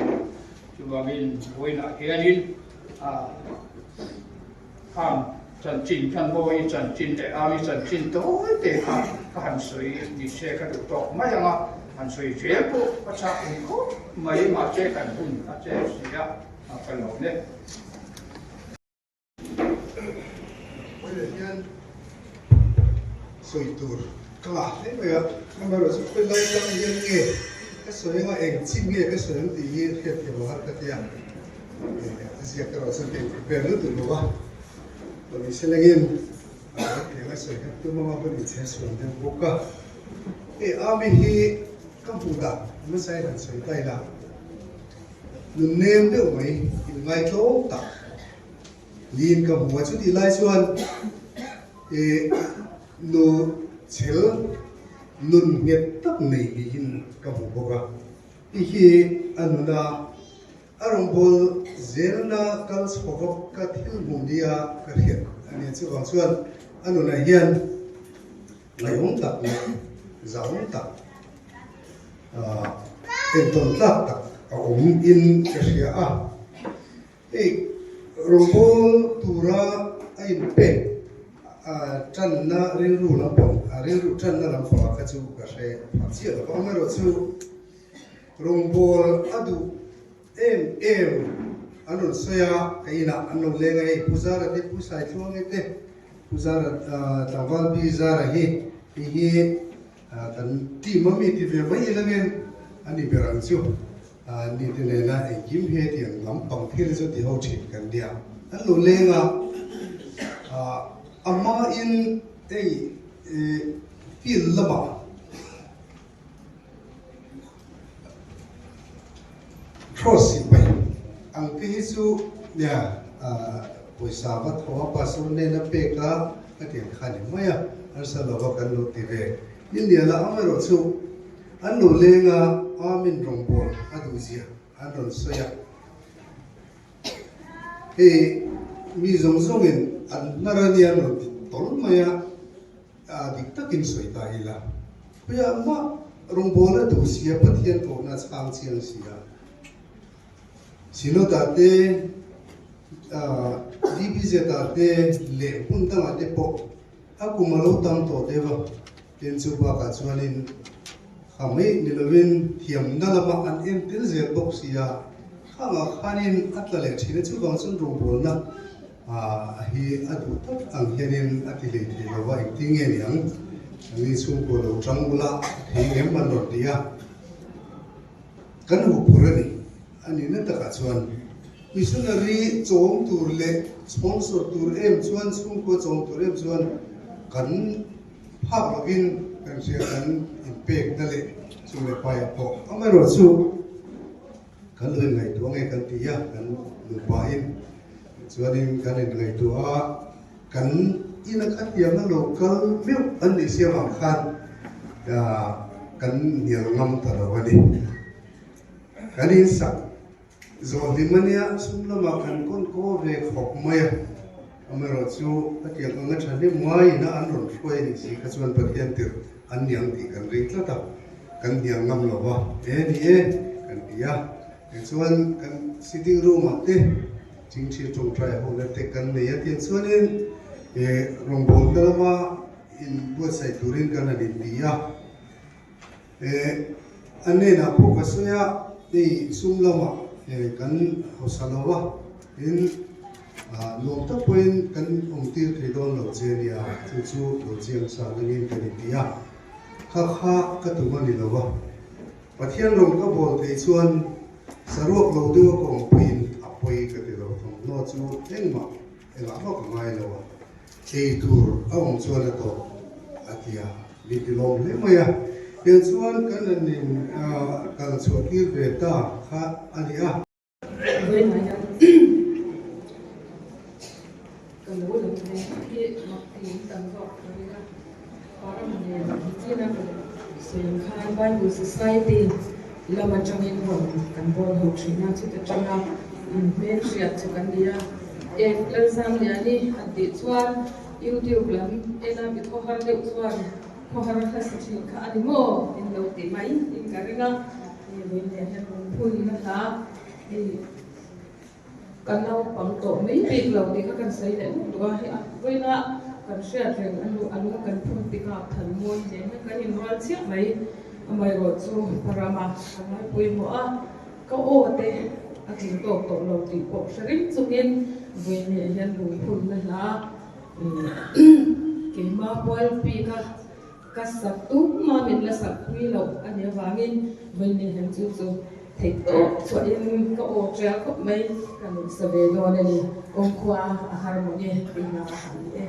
G: Chuvangin vawiinah hianin khang chanchin khan Bawi chanchin leh Army chanchin tawi te kha ka han sawi ni se ka duh tawk mai ang a, han sawi zel pawh ka chak awm khawp mai mahse kan hun a che si a, ka lawm e.
H: Vawiinah hian sawi tur ka ngah hle mai a, amaherawhchu khawi lai tang hian nge ka sawi anga eng chin nge ka sawi ang tih hi hriat thiam a har ka ti a, a ziak erawh chuan ka inprepare lutuk lo va, pawh ni se lengin a hetiang a sawi kha tum anga hun inchhe sual deuh bawk a, hei Army hi ka hmuh dan nasa in han sawi ta ila. Nun nem deuh mai in ngaitlawm tak niin ka hmu a, chutih lai chuan ih nu chhel nun nghet tak nei niin ka hmu bawk a, ti hi a nuna a rawngbâwl zelna kal chhawk ka thil hmuh nia ka hriat a ni. Chuvang chuan a nunah hian. Ngaihawm tak leh zahawm tak entawn tlak tak a awm in ka hria a. Hei rawngbawl tura a inpek tanna rilru lampang rilru tanna lampangah kha chu ka hre phah chiah lo va. Amaherawhchu rawngbawl a duh em em an rawn sawi a, ka inah an lo leng a, hei Pu Zara te, Pu Saitluangi te, Pu Zara tlangval Pi Zara hi hei hi kan team a mi ti ve mai ilangin a ni ber ang chu ni te nena engkim he tiang lampang thil chu ti ho thin kan nia. An lo leng a, a hmain hei field lamah Cross sipai ang te hi chu nia pawisa va thaw a pastor hnena pek a ka ti ang kha ni mai a, harsa lova kan lo ti ve. Ni lian a amaherawhchu an lo leng a Amen rawngbawl a duh zia an rawn sawi a. Hei mi zawng zawngin an hnar a nia an rawn ti tawl mai a. Dik takin sawi ta ila, khawiah mah rawngbawl a duh sia, Pathian kohna a chhang chiang sia. Synod-ah te, DBZ-ah te leh hmun dangah te pawh a kum a lo tam tawh deuh a, tin chu bakah chuanin kha mai ni lovin thiamna lamah an en tel zel bawk sia, khangah khanin a tla leh thin a, chuvang chuan rawngbawlna A hi a duh tak ang hianin a ti hlei thei lo va, engtin nge ni ang? Ni chhungkaw lo tang ula a thei ngem an rawn ti a, kan huphur a ni. A nihna takah chuan missionary chawm tur leh sponsor tur em chuan chhungkaw chawm tur em chuan kan phak lovin kan hria kan inpekna leh chu leh paiah pawh amaherawhchu, Kan lo inngaihtuah nge kan ti a, kan nupain chuanin kan inngaihtuah a, kan ina khatianga lo kal meuh an nih si avang khan kan hnial ngam ta lo a ni. Kan insak zawh hlim a nia, sum lamah kan kawn kaw ve khawp mai a, amaherawhchu khatiang anga thahnem ngaiin a an rawn hruai a nih si kha chuan Pathian tirh an niang tih kan ring tlat a. Kan hnial ngam lo va, e ni e kan ti a, tichuan kan sitting room ah te chingthi tawngtai ho na te kan nei a, tiang chuanin e rawngbawlna lama in buatsaih turin kan han inti a, e a hnenah pawh ka sawi a, hei sum lamah e kan hausa lo va, tin nuam tak pawhin kan awm tir thei dawn lo che nia, chu chu lo chiang sa nangin kan inti a. Kha kha ka tum a ni lo a, Pathian rawng ka bawl thei chuan saruak lo deuh a ka awm pawhin a pawi ka ti lo, thawmhnaw chu engmah engah vak a ngai lo a, ei tur a awm chuan a tawp a ti a, min ti lawm hle mai a, tiang chuan kan han in kal chhuah tir ve ta kha a ni a.
E: Vawiinah hian ka lo lang ve hi mak tiin tam zawk ka ring a, Param nen nichina ka sawi ang khan Bible Society lam atangin rawn kan bawl ho thin a, chuta tanga inhmel hriat chu kan ni a, F Lalzangliani han tih chuan YouTube lam ena mi khawhar deuh chuan khawhar hla sa thin kha a ni maw in lo ti mai in ka ring a. Hei vawiin hian lungphun a hla hei ka naupang tawh mai bik lo tih kha kan sawi leh lutuk a, hei a vawiina kan hriat reng a lu a lung kan phun tikah than mawi nen hian kan inrual chiah mai amaherawhchu ka rama ka ngai pawimawh a, ka aw te a tling tawk tawh lo tih pawh hre ring chungin vawiin hian lungphun a hla keimah pual bik a. Ka sak tum a, min la sak pui loh a nih avangin vawiin hian chu chu theih tawp chhuahin ka aw ṭial khawp mai, ka nuih sa ve dawn a ni, kawngkhua a har maw nge tih na a ni e.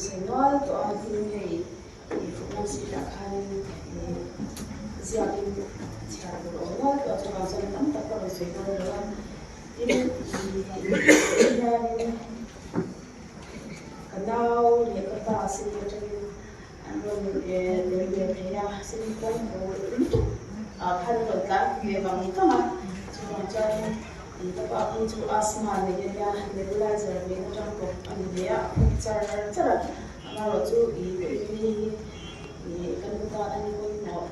I: sawi nual tawh a, tin hei program sheet ah khan ziakin chhiar tur a awm nual tawh a, chuvang chuan tam tak ka rawn sawi dawn lo a, tin hianin ka nau leh ka pa city atangin an rawn tel ve thei a, city kawngpui lutuk ah khan an rawn tlan ve vang vang a, chuvang chuanin ka pa phei chu asthma nei a nia, nebulizer nen atang kawp a ni ve a, a phawk char char a, amaherawh chu ih hei hi ka nu tan a ni pawimawh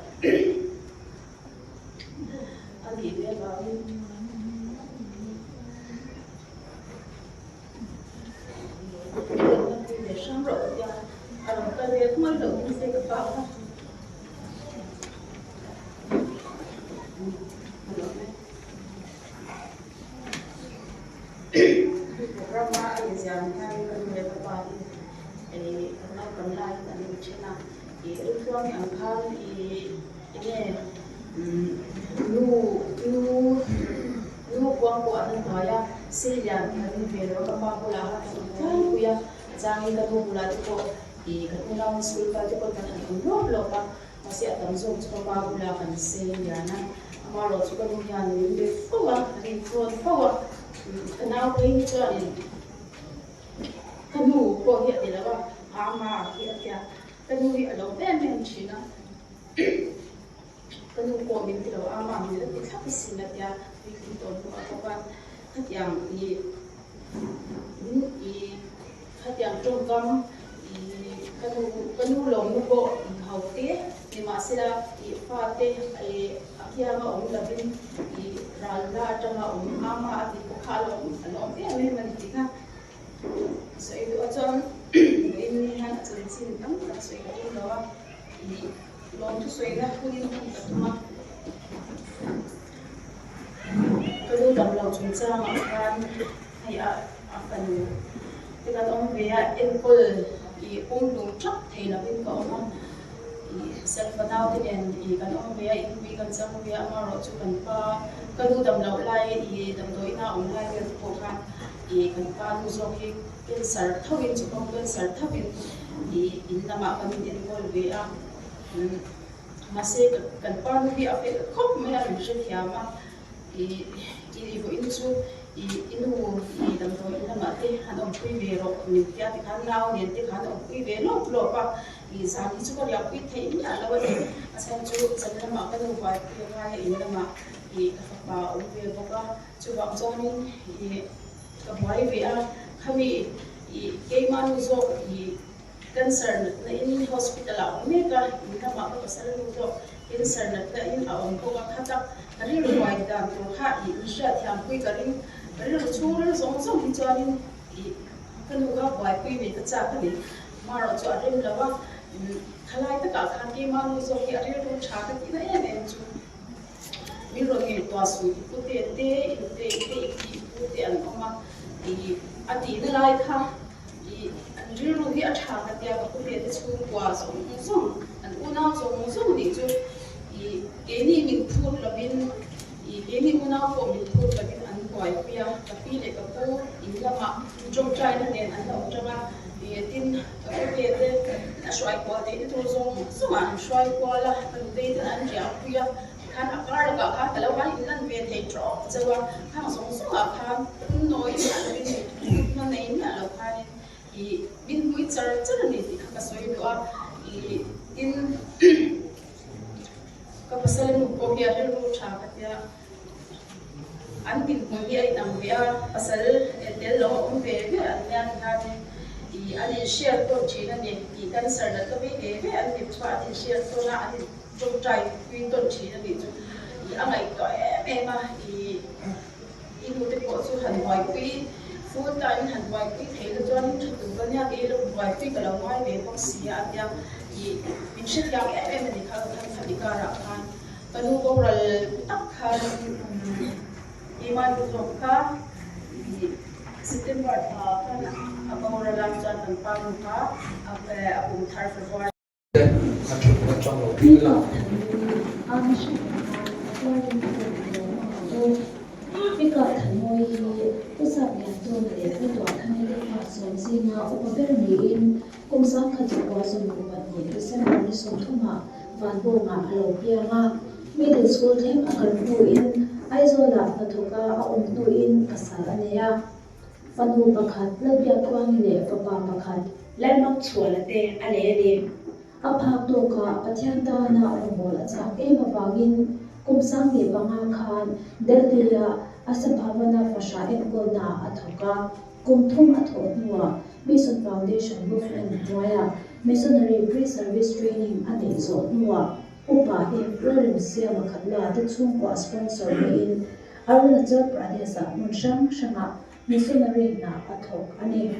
I: a nih ve avangin. Nu kuang pawh an hnuai a, Silian kan ni ve lo, ka pa bulah khan kan awm tlangpui a, a changin ka nu bulah te pawh ih kan unau school kal te pawh kan han awm lawp lawp a, mahse a tam zawk chu ka pa bulah kan Silian a, amaherawh chu ka nu hian min be fo a, kan inphone fo a, ka nau phei hi chuanin ka nu pawh hi a ti lo a, ama hi a tia, ka nu hi a lo em em thin a. Ka nu pawh min ti lo a, mah min la ti thlap asin a tia puitling tawh hnuah pawh khan khatiang i min i khatiang tawngkam i ka nu ka nu lawmna pawh inhau te nimahsela i fate i a kianga awm lovin i ralna atanga awm ama a tih pawh kha a lo a lawm em em a ni tih kha sawi duh a chuan vawiin ni hian a chanchin tam tak sawi ka tum lo a i. Lawmthu sawina hunin hun ka tum a, ka nu dam lo chungchangah khan hei a a fanu te kan awm ve a, enkawl ih pumhlum thap thei lovin ka awm a, ih Selfa naute nen ih kan awm ve a, inpui kan chang ve a, amaherawh chu kan pa ka nu dam loh lai ih damdawiina awm lai vel te pawh khan ih kan pa nu zawk hi Cancer thovin chu kawng cancer thovin ih in lamah kan in enkawl ve a, mahse kan pa nu hi a fel khawp mai a, min hrethiam a, ih i vawiin chu ih i nu ih damdawi in lamah te han awmpui ve rawh min tia tikhan nau nen te khan a awmpui ve lawp lawp a, ih zan hi chu ka riahpui theih miah lo a ni, a chhan chu zan lamah ka nu buaipui a ngai a in lamah ih ka fapa a awm ve bawk a, chuvang chuanin ih. Ka buai ve a, khami i keimah nu zawk i cancer natna in hospital ah awm mek a, in lamah ka pasal nu pawh cancer natna in a awm bawk a, kha tak ka rilru buai dan tur kha i in hriatthiam pui ka ring, ka rilru chhungril zawng zawng hi chuanin i ka nu kha buaipui ve ka chak a ni, marawh chu a rem lo a, khalai takah khan keimah nu zawk hi a rilru tha ka tihna em em chu. Min rawn ngaihtuah suh i pu te te i nute i te i pi i pu te an awm a i a tihna lai kha i an rilru hi a tha ka tia ka pu te te chhungkua zawng zawng an unau zawng zawng nih chu i keini min phut lovin i keini unau pawh min phut lovin an buaipui a ka pi leh ka pu in lamah tawngtaina nen an lo tang a i tin ka pu te te a hruai kual theihna tur zawng zawngah an hruai kual a ka nutei ten an riahpui a. Khan a kar lakah khan ka lo han inlan ve thei tawh chauh a, khang zawng zawngah khan phunnawi miah lovin thutna nei miah lo khanin ih min hmui char char a ni tih kha ka sawi duh a, ih tin ka pasal nu pawh hi a rilru tha ka tia, an dinhmun hi a inang ve a, pasal tel lo a awm ve ve an nia ti khanin ih an inhriat tawn thin a ni, ih cancer natna vei ve ve an ni bawk a, an inhriat tawn a, an in. Tawngtai pui tawn thin a nih chu i a ngaihtuah em em a, i i nu te pawh chu han buaipui full time in han buaipui thei la chuan tha tur a nia kei lo buaipui ka lo ngai ve bawk si a tia i min hrethiam em em a ni kha khan khami karah khan ka nu boral tak khan keimah nu zawk kha i September thla khan a boral a chuan kan pa nu kha a kum thar February
J: A thut atang lo ding la.
K: Pickup Thanmawi hi Pu Sap Liantawna leh Pu Tuahthanga te fa sawm zinga upa ber niin Kum 1962 December ni 30 ah Vanbawngah a lo piang a. Middle School thleng a kal hnuin Aizawlah hnathawka a awm hnuin pasal a nei a. Fanu pakhat Lalbiakkuangi leh fapa pakhat Lalmangchhuala te a nei a ni. A phak tawkah Pathian tana rawnbawl a chak em avangin kum 1005 khan Delhi-a Asa Bhavana fahrah enkawlnaah a thawk a. Kum thum a thawh hnuah Mission Foundation Movement hnuaiah Missionary Pre-Service Training a neih zawh hnuah Upa F. Lalremsiama Khatla te chhungkua sponsor niin Arunachal Pradesh-ah hmun hrang hrangah missionary hna a thawk a ni.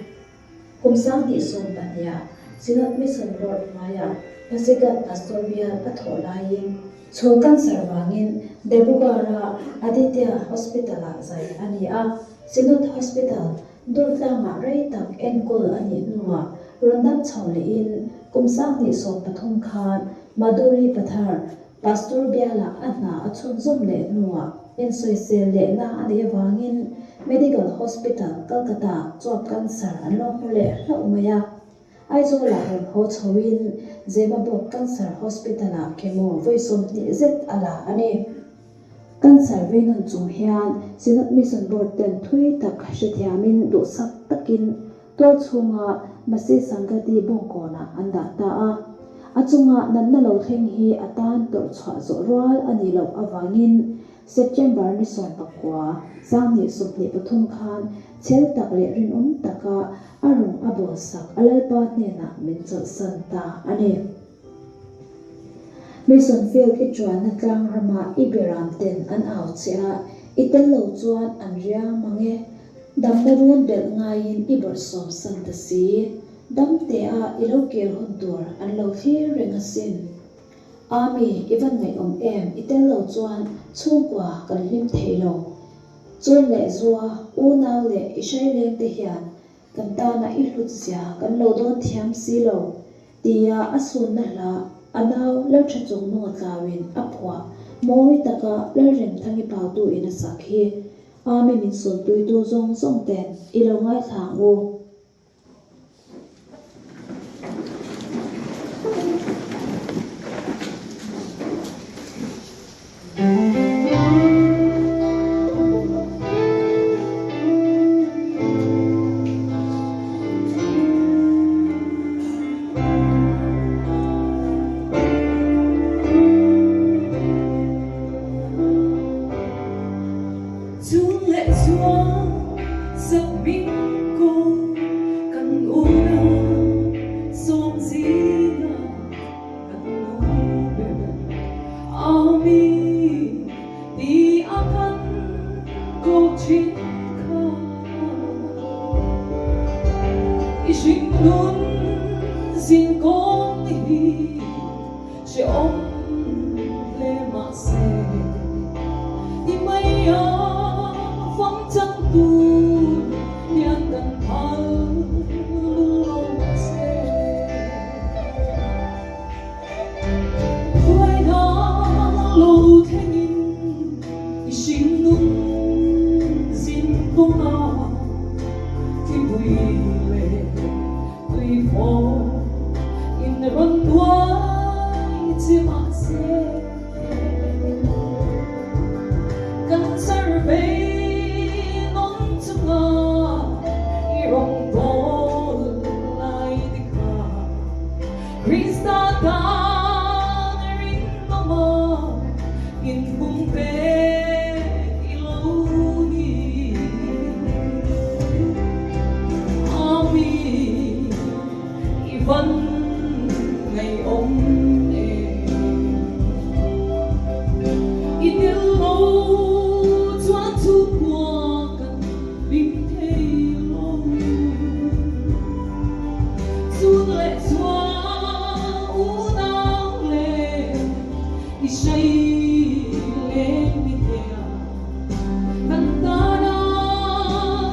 K: Kum 2012-ah Synod Mission Board hnuaiah Pasighat Pastor bial a thawh laiin chhul cancer vangin Dibrugarh-a Aditya Hospital-ah zai a ni a. Synod Hospital Durtlangah rei tak enkawl a nih hnuah rawn dam chho lehin kum 2013 khan Madhuri Pathar Pastor bialah a hna a chhunzawm leh hnuah insawisel lehna a neih avangin Medical Hospital, Kolkata chuap cancer an lo hmu leh hlauh mai a. Aizawlah rawn haw chhoin Zemabawk Cancer Hospital-ah chemo vawi 20 zet a la a ni. Cancer veinawn chung hian Synod Mission Board ten thui tak hrethiamin duhsak takin Tual chhunga Masi Sangati bawngkawnah an dah ta a. A chunga natna lo thleng hi a tan tawrh chhuah zawh rual a nih loh avangin September ni 19, 2023 khan chhel tak leh rinawm taka a rawng a bawlsak a Lalpa hnenah min chawlhsan ta a ni. Mission Field i chuanna tlang rama i beram ten an au che a, i tel lo chuan an riang mang e. Damna run belh ngaiin i bawrhsawm san ta si. Dam te a i lo kir hun tur an lo thlir reng asin. Ami, i van ngaihawm em, i tel lo chuan chhungkua kan hlim thei lo. Chun leh zua, unau leh i hraileng te hian kan tana i hlut zia kan lo dawn thiam si lo. Tia a sunna hla a nau Laltha chung nunga tlauin a phuah mawi taka Lalremthangi pautu in a sak hi Ami min sunpuitu zawng zawng ten i lo ngaithla ang u.
L: Chun leh chuan sakming ko kan unau sawm zinga kan nu ber Ami ti a kan ko thin kha. I hringnun zinkawng hi hrehawm hle mahse i mai a fam chang tur hian kan phal lul lo che. Huaina lo thlengin i hringnun zinkawnga thipui leh tuifaw in rawn nuai che mahse cancer vei nawn chunga i rawngbâwl lai te kha. Krista tan rinawm a inpum pek i lo ni. Ami i van ngaihawm em. I tel lo chuan chhungkua kan hlim thei lo. Chun leh chuan unau leh i hrei leng ni thei a, kan tana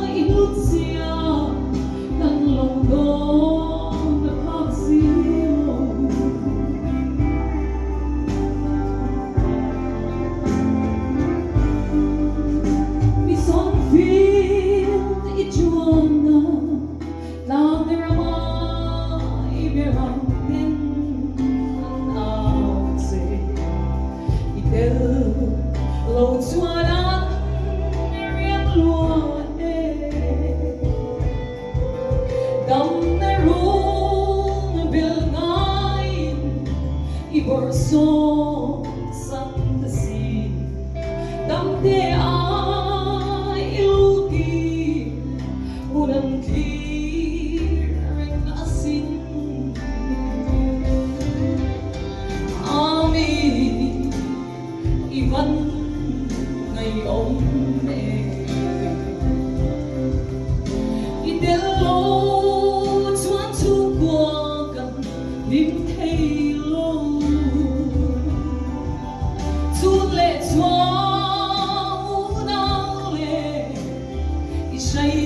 L: i hlut zia kan lo dawn a phak si lo. Mi sawnfil i chuan a. Tlang rama Beram ten an au che. I tel lo chuan an riak lua e. Damna rung bil ngaiin i bawrhsawm san ta si. Damte a i lutin hun an thlir reng asin. Ami i van ngeiawm e. I tel lo chuan chhungkua kan hlim thei lo. Chhun leh chhuah unau leh i hrai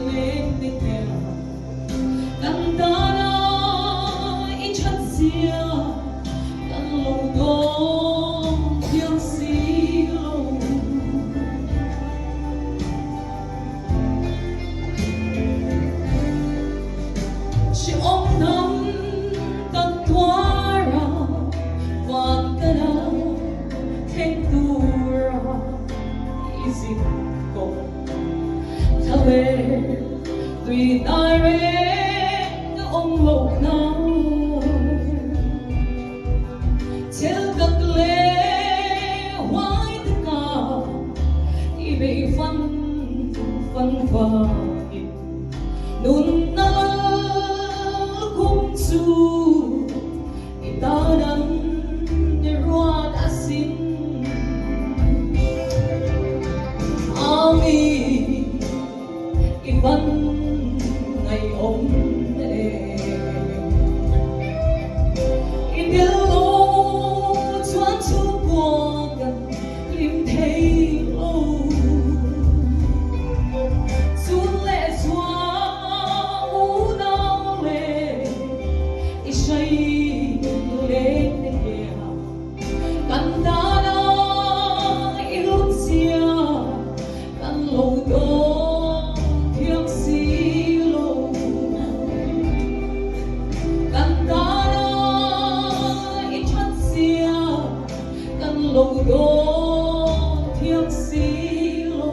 L: leng te hmel kan dana i that zia kan lo dawng thiam si lo. Hrehawm hnam kan tuar a, van kana thleng tura i zin kawng. Thla leh tui hnai reng a awm loh nan. Chel tak leh huai taka i bei fan fan vangin nunna lal kum chu i tan an ruat asin. Ami i van ngaihawm e. I tel lo chuan chhungkua kan hlim thei lo. Chun leh chuan unau leh i hrai leng te hian kan dana i lut zia kan lo dawng thiam si lo. Kan dana i that zia kan lo dawng thiam si lo.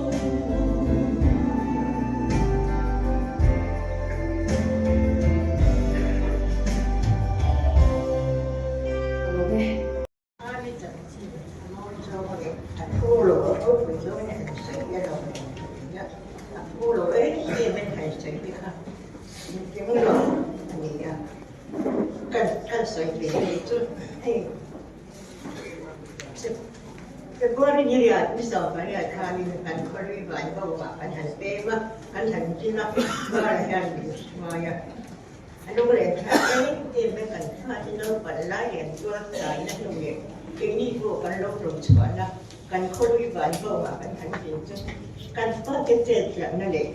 M: Ami chanchin a mawi zawng leh a phu lo a ropui zawng in han sawi a lo eng thin a, a phu lo em em in han sawi te kha engkim lo a ni a, kan kan sawi ve ve chu hei February ni riat ni 18 khanin kan khawlui van bo ah kan han pem a, kan han zin a, Mara hian min hruai a. A lunglen thlak em em mai kan fate naupang lai lian tuar tlaina hnu leh keini pawh kan lo hlawm chhuahna kan khawlui van bawngah kan han din chu kan fate chet tlatna leh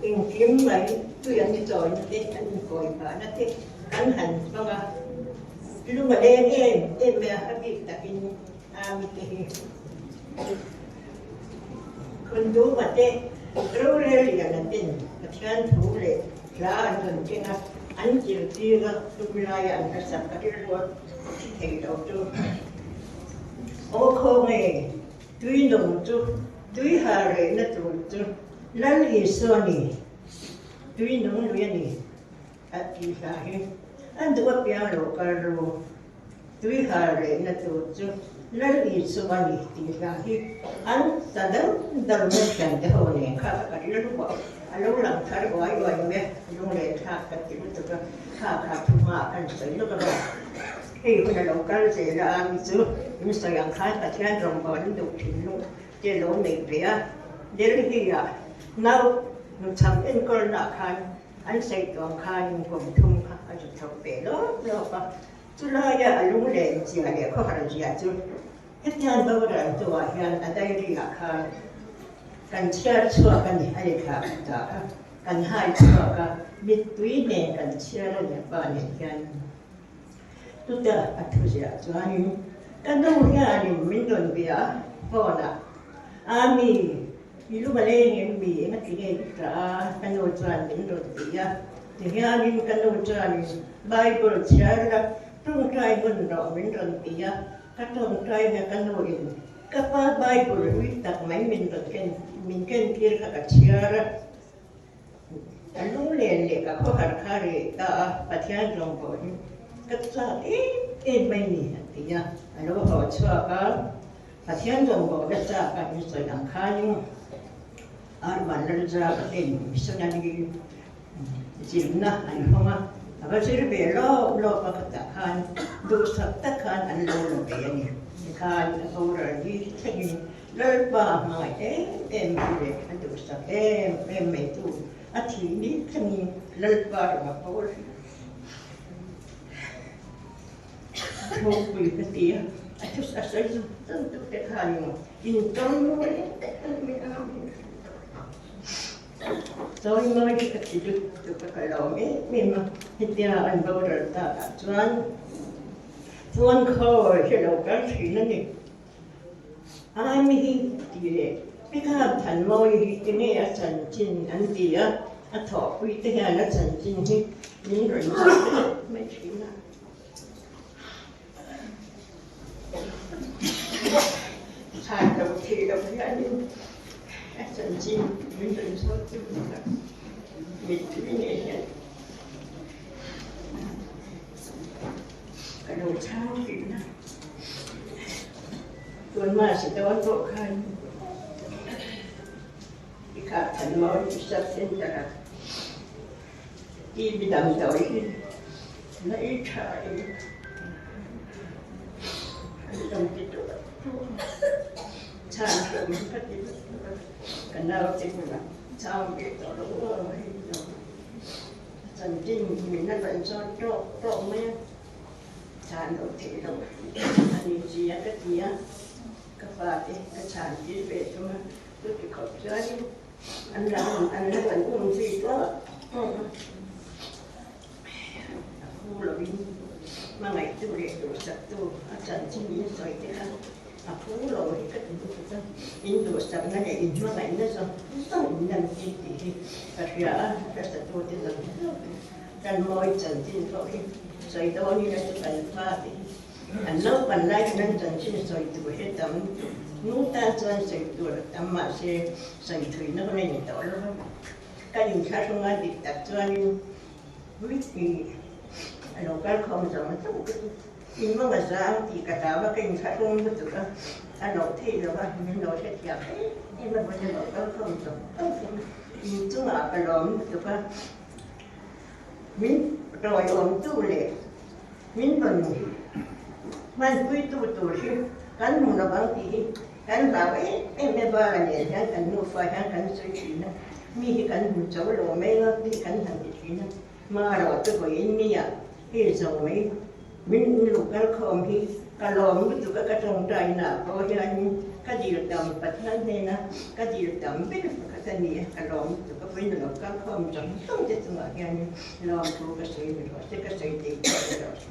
M: engkim mai tui an chawina te an inkawi phahna te kan han hmang a, lung a leng em em mai a, a bik takin Ami te hi Khunduma te rorel lian a ten Pathian thu leh Hla an rawn keng a, an zirtir a, tum laia an hmasak a rilru a thi thei lo chu. Aw khawnge, tui nung chu, tui ha rehna tur chu Lal Isua ni, tui nung lui a ni, a ti hla hi. An duh apiang lo kal ru. Tui har rehna tur chu Lal Isua ni tih hla hi an sa dal dal mai thian te ho nen kha ka rilru a, a lo lang thar uai uai mai a, lunglen thlak ka ti lutuk a, thla kha thu hma kan sawi lawk a, hei hun a lo kal zel a, mi chu in sawi ang khan Pathian rawngbâwl in duh thinlung te lo neih ve a, Delhi-ah nau nuchham enkawlnaah khan an sawi tuang khan kum thum kha a zu chho ve lawp lawp a. Chulaia a lunglen zia leh khawhar zia chu hetiang boral tuah hian a diary ah khan kan chhiar chhuak a ni, a lehkha ta kha kan hai chhuak a, mittui nen kan chhiar a ni a pa nen hian. Chuta a thu ziah chuanin ka nu hianin min rawn bia a phone ah, Ami, i lu baleng em mi engati nge i tah a? Ka nu chuan min rawn ti a, tihianin ka nu chuanin. Bible chhiar la tawngtai hun rawh min rawn ti a, ka tawngtai na ka nu in ka pa Bible hlui tak mai min rawn ken min ken tir kha ka chhiar a, ka lunglen leh ka khawhar kha reh ta a, Pathian zawng pawh hi ka chak em em mai ni a ti a, a lo haw chhuak a, Pathian zawng pawh la chak a min sawi ang khanin Arvan Lalzaka ten missionary Zirna an hawng a, a va zir ve lawp lawp a khatah khan duhsak tak khan an lo la ve a ni. Tikhan a boral hi thlengin Lalpa a hmangaih em em mai leh a duhsak em em mai tu a thih ni thlengin Lalpa ram a pawl hi ropui ka ti a, a thusa sawi zung zung tu te khan intawng mawi em em a. Chawi mawi hi ka ti lut tuk a ka lawm em em a, hetia an boral tak ah chuan phone call hi a lo kal thin a ni. Ami hi ti leh Pikhap Thanmawi hi tinge a chanchin an ti a, a thawhpui te hian a chanchin hi min rawn chhawk vek mai thin a. Chhan lo thei lo hianin a chanchin min rawn zawt chu ka mittui ngei hian ka lo chhang thin a. Tun hmasa dawn pawh khan i kha Thanmawi Sub Centre ah TB damdawi hi mai tha in an rawn ti tawh a, chhan hlawm hi ka ti vek vek a, ka naute bulah chang ve tawh lo aw hei lo chanchin min a rawn zawt tawk tawk mai a, chhan loh theih loh a ni sia ka ti a, ka fate ka chhan tir ve thung a, chuti khawp chuanin An la an la rawn um zui tawh tawk a, a phu lovin hmangaihtu leh duhsaktu a chanchin in sawi te kha a phu lo hi ka ti lutuk a, in duhsakna leh in hmangaihna zawng zawng in lan tir tih hi ka hria a, hlasatu te zawng zawng kan mawi chanchin pawh hi sawi dawn ila chu kan fa te hi An naupan lai khan an chanchin sawi tur hi tam nu tan chuan sawi tur a tam mahse sawi thuina hun a ni tawh lo va. Ka inthlahrung a dik tak chuanin Whitney a lo kal khawm zawng zawng te chu in mawng a zang tih ka hlau a, ka inthlahrung lutuk a, a loh theih lo va, min lo hrethiam em em a, vawiin a lo kal khawm zawng zawng te chu in chungah ka lawm lutuk a, min tawiawmtu leh Min rawn hmanpuitu tur hi kan hmu lo ang tih hi kan hlau em em e Bala nen hian kan nufa hian kan sawi thin a, mi hi kan hmu cho lo mai a mi kan han ti thin a, hma te vawiin mi ah hei zo mai min lu kal khawm hi ka lawm lutuk a ka tawngtai na pawh hianin ka dil tam Pathian hnena ka dil tam ber pakhat a ni a, ka lawm lutuk a vawiin a lo kal khawm zawng zawng te chungah hianin Lawmthu ka sawi ni rawh se, ka sawi thei tawh ni rawh se.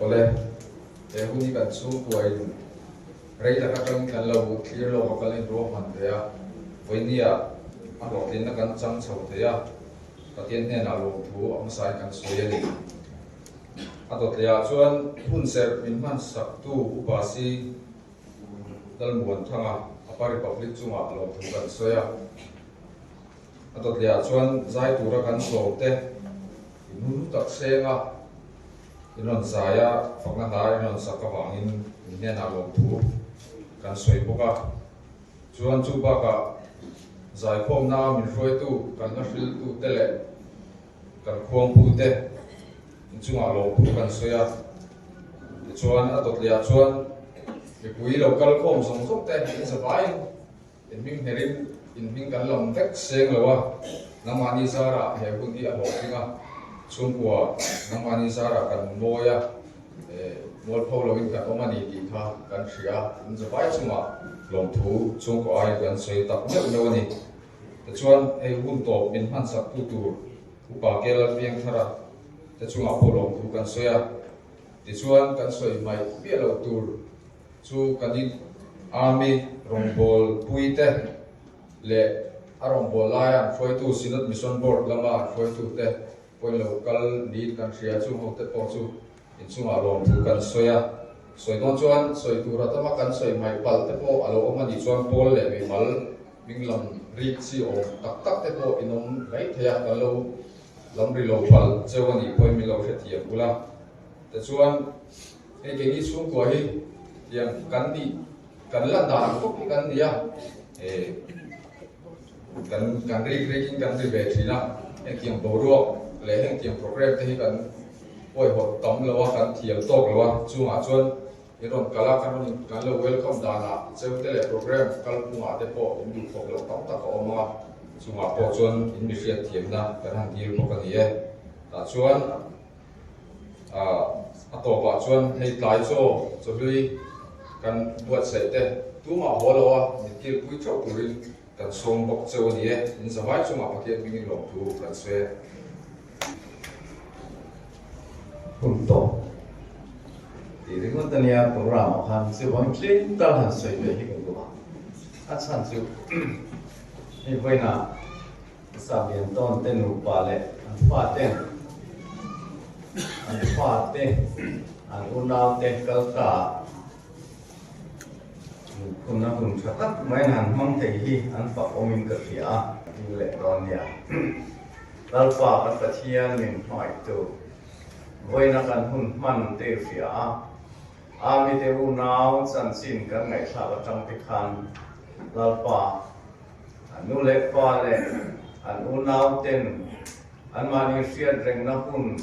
J: Awle, he hun hi kan chhungkuain rei tak atangin kan lo thlir lawk a, kan inruahman ve a, vawinia a hlawhtlinna kan chang chho thei a, Pathian hnenah lawmthu a hmasain kan sawi a ni. A dawtlehah chuan hun serh min hmansaktu Upa Si Lalmuanthanga, Apa Republic chungah lawmthu kan sawi a. A dawtlehah chuan zai tura kan sawmte in hun tak senga in rawn zai a, fakna hla in rawn sak avangin in hnenah lawmthu kan sawi bawk a. Chuan chu bakah zaikhawmna min hruaitu kan la hriltute leh kan khuangpute in chungah lawmthu kan sawi a. Tichuan a dawtlehah chuan mipui lo kal khawm zawng zawng te in zavaiin in hming hnerin in hming kan lam vek seng lo a, nangmahni zarah he hun hi a hlawhtling a, chhungkua nangmahni zarah kan mawi a. Mualpho loin kan awm a ni tih kha kan hria a, in zavai chungah lawmthu chhungkaw aiin kan sawi tak meuh meuh a ni. Tichuan, hei hun tawp min hmansak tu tur Upa Kelal Piangthara te chungah pawh lawmthu kan sawi a. Tichuan, kan sawi hmaih miah loh tur chu kan in Army rawngbâwl puite leh a rawngbâwl laia an hruaitu Synod Mission Board lama an hruaitute Pawi lo kal niin kan hria, chung ho te pawh chu inchungah lawmthu kan sawi a. Sawi dawn chuan sawi tur a tama kan sawi hmaih palh te pawh a lo awm a nih chuan pawl leh mimal hming lam rik chi awm tak tak te pawh in awm mai thei a, kan lo lam ri lo palh cheu a nih pawhin min lo hrethiam ula. Tichuan hei keini chhungkua hi tiang kan nih kan la dan khawp hi kan ni a, kan kan rik rikin kan ri ve thin a, hengtiang boruak leh hengtiang program te hi kan pawihawt tam lo a, kan thiam tawk lo a, chungah chuan in rawn kal a, kan rawn in kan lo welcome danah cheute leh program kalphungah te pawh in duhkhawp loh tam tak a awm a, chungah pawh chuan in mi hriatthiamna kan han dil bawk a ni e. Tah chuan a tawpah chuan hei tlai chaw chawhlui kan buatsaih te tumah haw lo a, min kilpui theuh turin kan sawm bawk cheu a ni e. In zavai chungah Pathian hmingin lawmthu kan sawi e.
N: Hun tawp tih ringawt a nia program ah khan chuvangin tlem tal han sawi ve hi ka duh a, a chhan chu hei vawiinah Sabian tawn te nupa leh an faten an fate an unaute kal ta hun a hun tha tak maiin han hmang thei hi an fak awmin ka hria a. Ding leh dawn nia. Lalpa kan Pathian min hmangaihtu vawiina kan hun hman te i hria a, Ami te unau chanchin kan ngaihthlak atang te khan Lalpa An nu leh pa leh an unau ten anmahni hriat rengna hun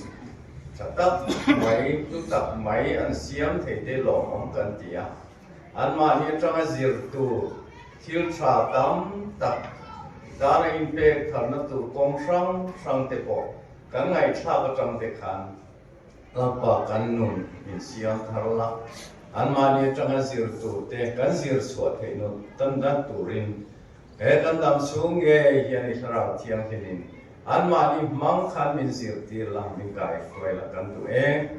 N: tha tak mai, hlu tak mai an siam thei te lawmawm kan ti a. Anmahni atanga zir tur thil tha tam tak dana inpek tharna tur kawng hrang hrang te pawh kan ngaihthlak atang te khan Lalpa kan nun min siam thar la, anmahni atanga zir tur te kan zir chhuah theih nu tan dan turin he kan dam chhung ngei hian i Thlarau Thianghlimin anmahni hmang khan min zirtir la, min kaihruai la kan duh e.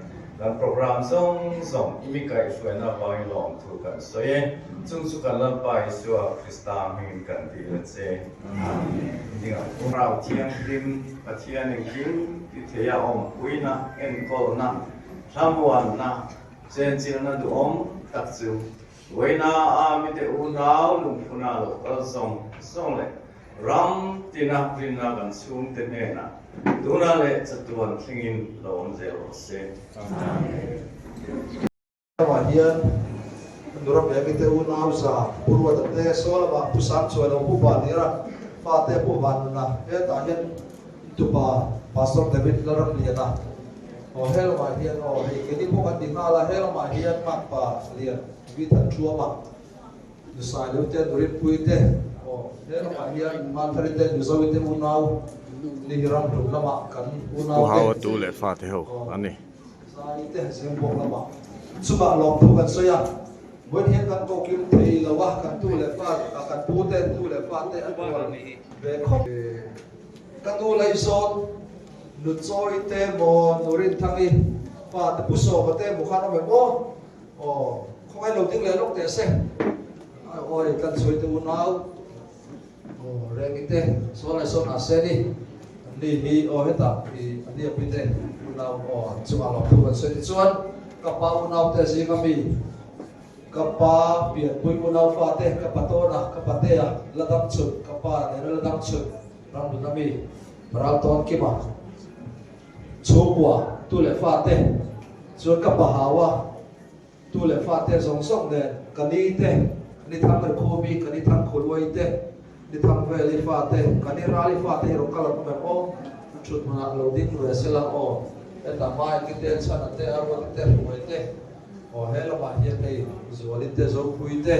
N: Kan program zawng zawng i mi kaihruaina avangin lawmthu kan sawi e. Chung chu kan Lalpa Isua Krista hmingin kan dil a che. Amen. Thlarau Thianghlim Pathian engkim ti theia awmpuina, enkawlna, thlamuanna, chenchilna duhawm tak chu Vawiina a mite unau lungphuna lo kal zawng zawng leh ram tina rinna kan chhungte hnenah tuna leh chatuan thlengin lo awm zel rawh se. Amen.
D: Ramah hian Nura Peki te unau za Pu Ruata te Saw lamah Pu Sang Chuai lo Pu Vanira fate Pu Vanuna hetah hian tupa Pastor David Lalramliana aw he lamah hian aw hei keini pawh kan ti nghal a he lamah hian Makpa Lian Vi Thanṭhuama Nusai Lo te Nurinpui te aw he lamah hian Manthari te Mizoite unau ni hi ramhlun lamah kan unau
A: Pu Haua tu leh fate ho an ni.
D: Zai te zem bawk lamah chungah lawmthu kan sawi a, vawiin hian kan kohkim thei lo a, kan tu leh fa kan pu te tu leh fa te an rual ve khawp. Ka nu Laizawn, nu Chawi te maw, nu Rinthangi pa te Pu Sawma te maw khan awm em aw? Aw, khawngaih lo ding leh lawk teh se. Awi, kan chhuai te unau. Aw Rengi te sawn leh sawn ah se ni an ni hi aw hetah i a niapi te unau aw an chungah lawmthu kan sawi tichuan ka pa unau te zinga mi ka pa pianpui unau fa te ka patawna ka patea la dam chhun ka pa nena la dam chhun ramhlun ami ral tawn kima chhungkua tu leh fa te chuan ka pa haua Tu leh fate zawng zawng nen ka ni te, ni thang Rekhumi, ka ni thang Khuluai te, ni thang Veli fate, ka ni Rali fate hi rawn kal an awm em aw? Thut hmunah lo ding ve sela aw, hetah Maiki te, Chhana te, Aruati te, Hruai te, aw he lamah hian hei Zuali te, Zopui te,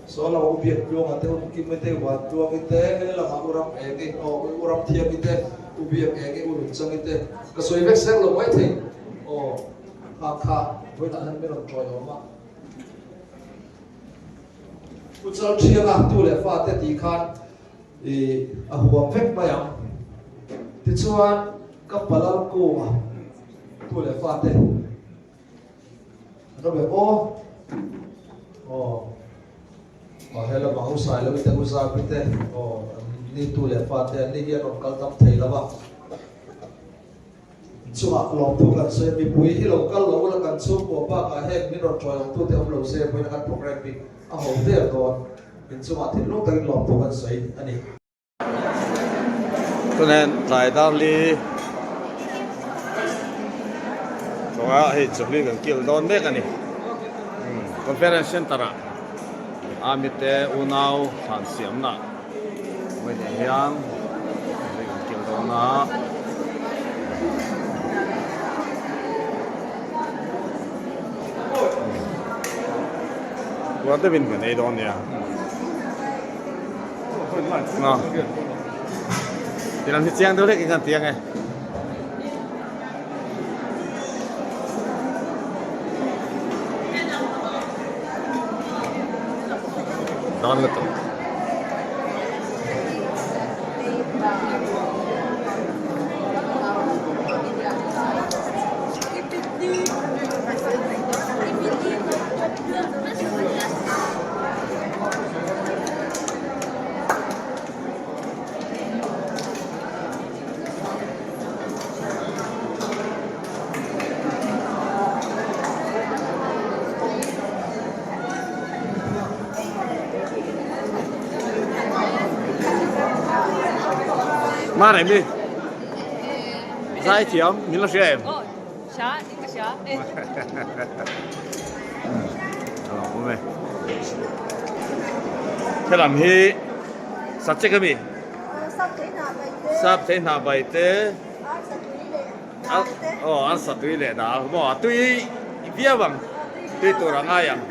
D: saw lamah U Biaktluanga te, U Mkimi te, U Vantluangi te, he lamah U Ram Engi, aw U Ramthiangi te, U Biak Engi, U Lunchangi te, ka sawi vek sek lo maithei aw. Kha kha vawiinah hian min rawn tawi awm a. Pu Chalthianga tu leh fate tih khan i a huam vek mai ang. Tichuan ka Palal kunga tu leh fate an awm em aw? Aw aw he lamah u Sailovi te u Zapi te aw an ni tu leh fate an ni hi an rawn kal tam thei lo a. chungah lawmthu kan sawi a, mipui hi lo kal lo ula kan chhungkua bakah heng min rawn ṭuai awmtute awm lo se vawiin a kan programme hi a ho der dawn. Min chungah thinlung takin lawmthu kan sawi a ni.
A: Chuan tlai dar li chungah hei chawhli kan kil dawn mek a ni. Conference Center ah Army te unau thlan siamna vawiin hian chawhli kan kil dawn a. Tuan deuhin kan ei dawn nia. Tilam hi chiang deuh hlek in kan ti ange. Dawn lutuk. Ma reng mi zai thiam min la hria em?
O: Hria ka hria e.
A: Awm e. Helam hi Sachek ami? Sap thei hna bai te. Aw an satui leh dal maw a tui viau ang tui tur a ngai ang.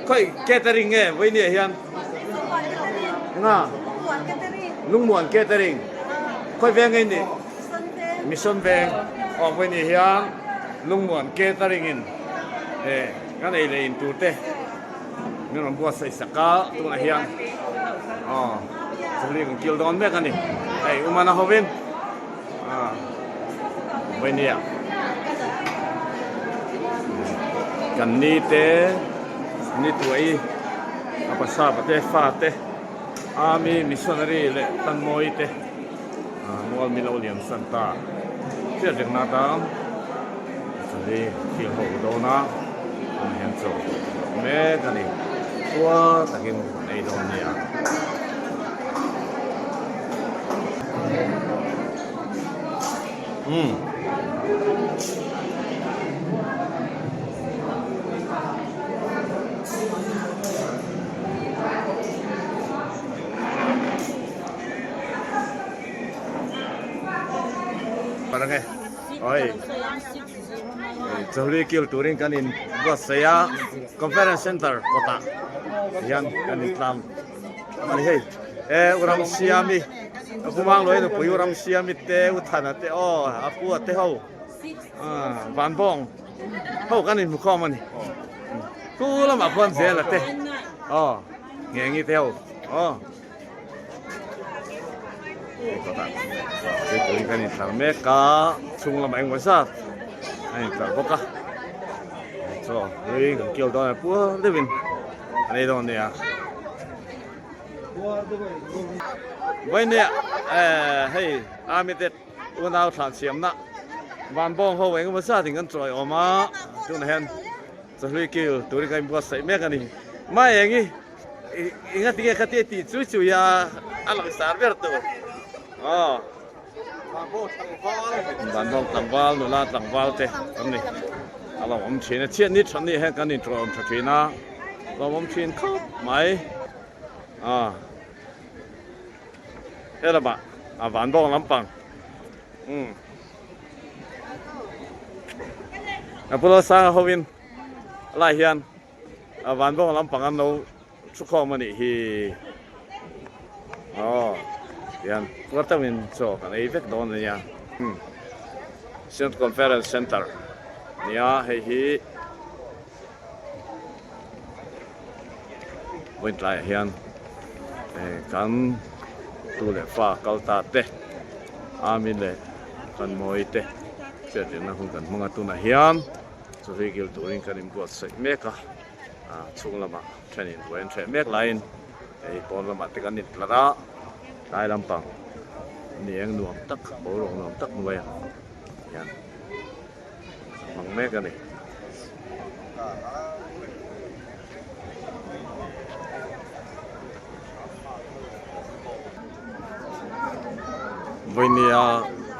A: Khawi catering nge vawinia hian? Nga Lungmuan catering. Khawi veng nge ni? Mission veng aw vawinia hian Lungmuan catering in kan ei leh in tur te min rawn buatsaih sak a tunah hian aw chawhli kan kil dawn mek a ni hei umana hovin vawinia kan ni te ni tuai a pasapa te fa te army missionary leh tanmawi te mual milo lian san ta hriat rengna atan chawhli kil ho dawn a tunah hian chaw mek a ni khua takin an ei dawn a nia. Umm. Parang e. Oi. Chawhli kil turin kan in buatsaih a Conference Center kawtah hian kan in tlang a ni hei. E u ram siami a pu mang lawin nupui u ram siami te u thana te aw a pu a te ho van bawng ho kan in hmu khawm a ni. Khu lamah khuan zel a te aw nge ngi te ho aw. Tuipui kan intlar mek a chhung lamah engemaw zat a intlar bawk a chaw hlui kan kil dawn a puar deuhin an ei dawn nia vawinia hei army te unau thlan siamna van bawng ho engemaw zat in kan chawi awm a tunah hian chawhlui kil turin kan inbuatsaih mek a ni mai engi. Enga tinge kha tia tih chui chui a a lang sar ber tur aw Vanbawng tlangval nula tlangval te kan ni a lo awm thin a chhiat ni tha ni hian kan intawm tha thin a lo awm thin khawp mai a he lamah a Vanbawng lampang umm a pu Lalsanga hovin lai hian. A van bawng lampang an lo thu khawm a nih hi. Aw tihian puar deuhin chaw kan ei vek dawn a nia. Synod Conference Centre nia hei hi vawiin tlaiah hian kan tu leh fa kal ta te Amin leh kan mawi te hriattirna hun kan hmang a tunah hian. Chawhlui kil turin kan inbuatsaih mek a, chhung lamah thenin buai an hreh mek laiin hei pawn lamah te kan intlar a, tlai lampang ni eng nuam tak boruak nuam tak hnuaiah hian. hmang mek a ni. Vawinia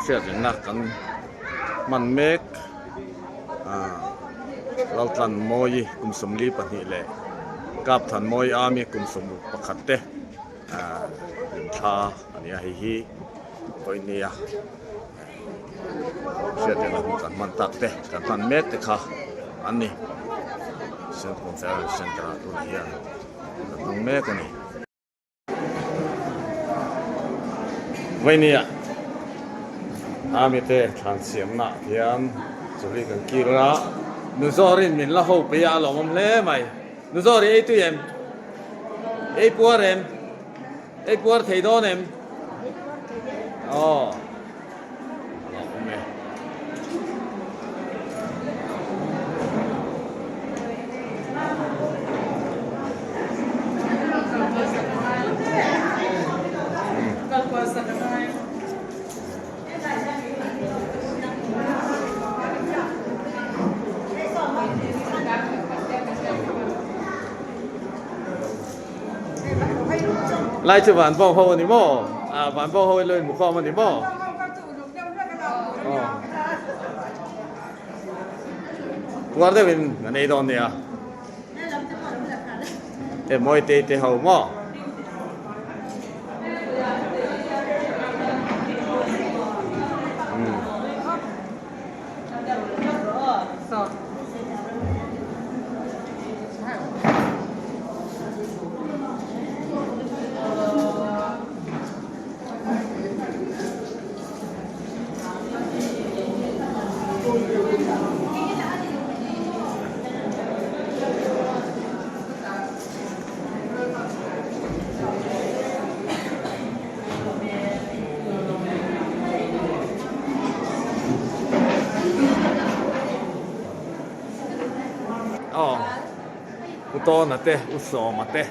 A: hriatrengna kan hman mek ah Laltlan Mawi kum 42 leh Kapthan Mawi Army kum 11 te ah hlimthla a ni a hei hi vawinia hriatrengna hun kan hman tak te kan hman mek te kha an ni Central Conference Center ah tunah hian kan hmang mek a ni. Vawinia Army te thlan siamna ah hian chawlhi kan kir a, Nuzawrin min la ho pei a, a lawmawm hle mai. Nuzawri ei tui em? Ei puar em? Ei puar thei dawn em? Aw. A lawmawm e. Lai chu van bawng ho a ni maw? Ah van bawng ho hi lo inmukhawm a ni maw? Puar deuhin an ei dawn nia. E mawi te te ho maw? Aw U Tawna te U Sawma te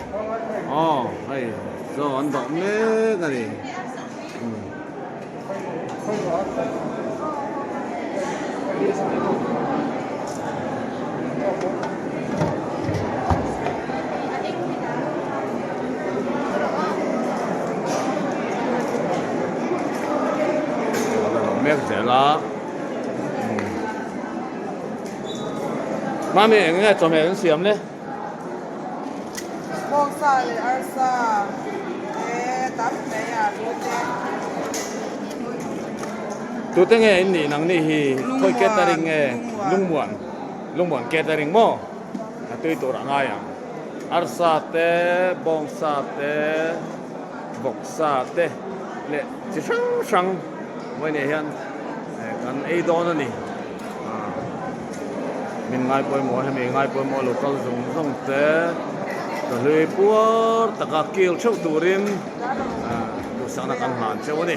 A: aw hei chaw an dawh mek a ni. Mek zel a Mami eng nge chawhmeh an siam le?
P: Bawngsa leh arsa te tam mai a lu te.
A: Tute nge in nih nang nih hi khawi catering nge Lungmuan Lungmuan catering maw a tui tur a ngai ang arsa te bawngsa te vawksa te leh chi hrang hrang vawiinah hian kan ei dawn a ni. Min ngai pawimawh hemi ngai pawimawh lo kal zawng zawng te ka hlui puar taka kil theuh turin duhsakna kan hlan cheu a ni.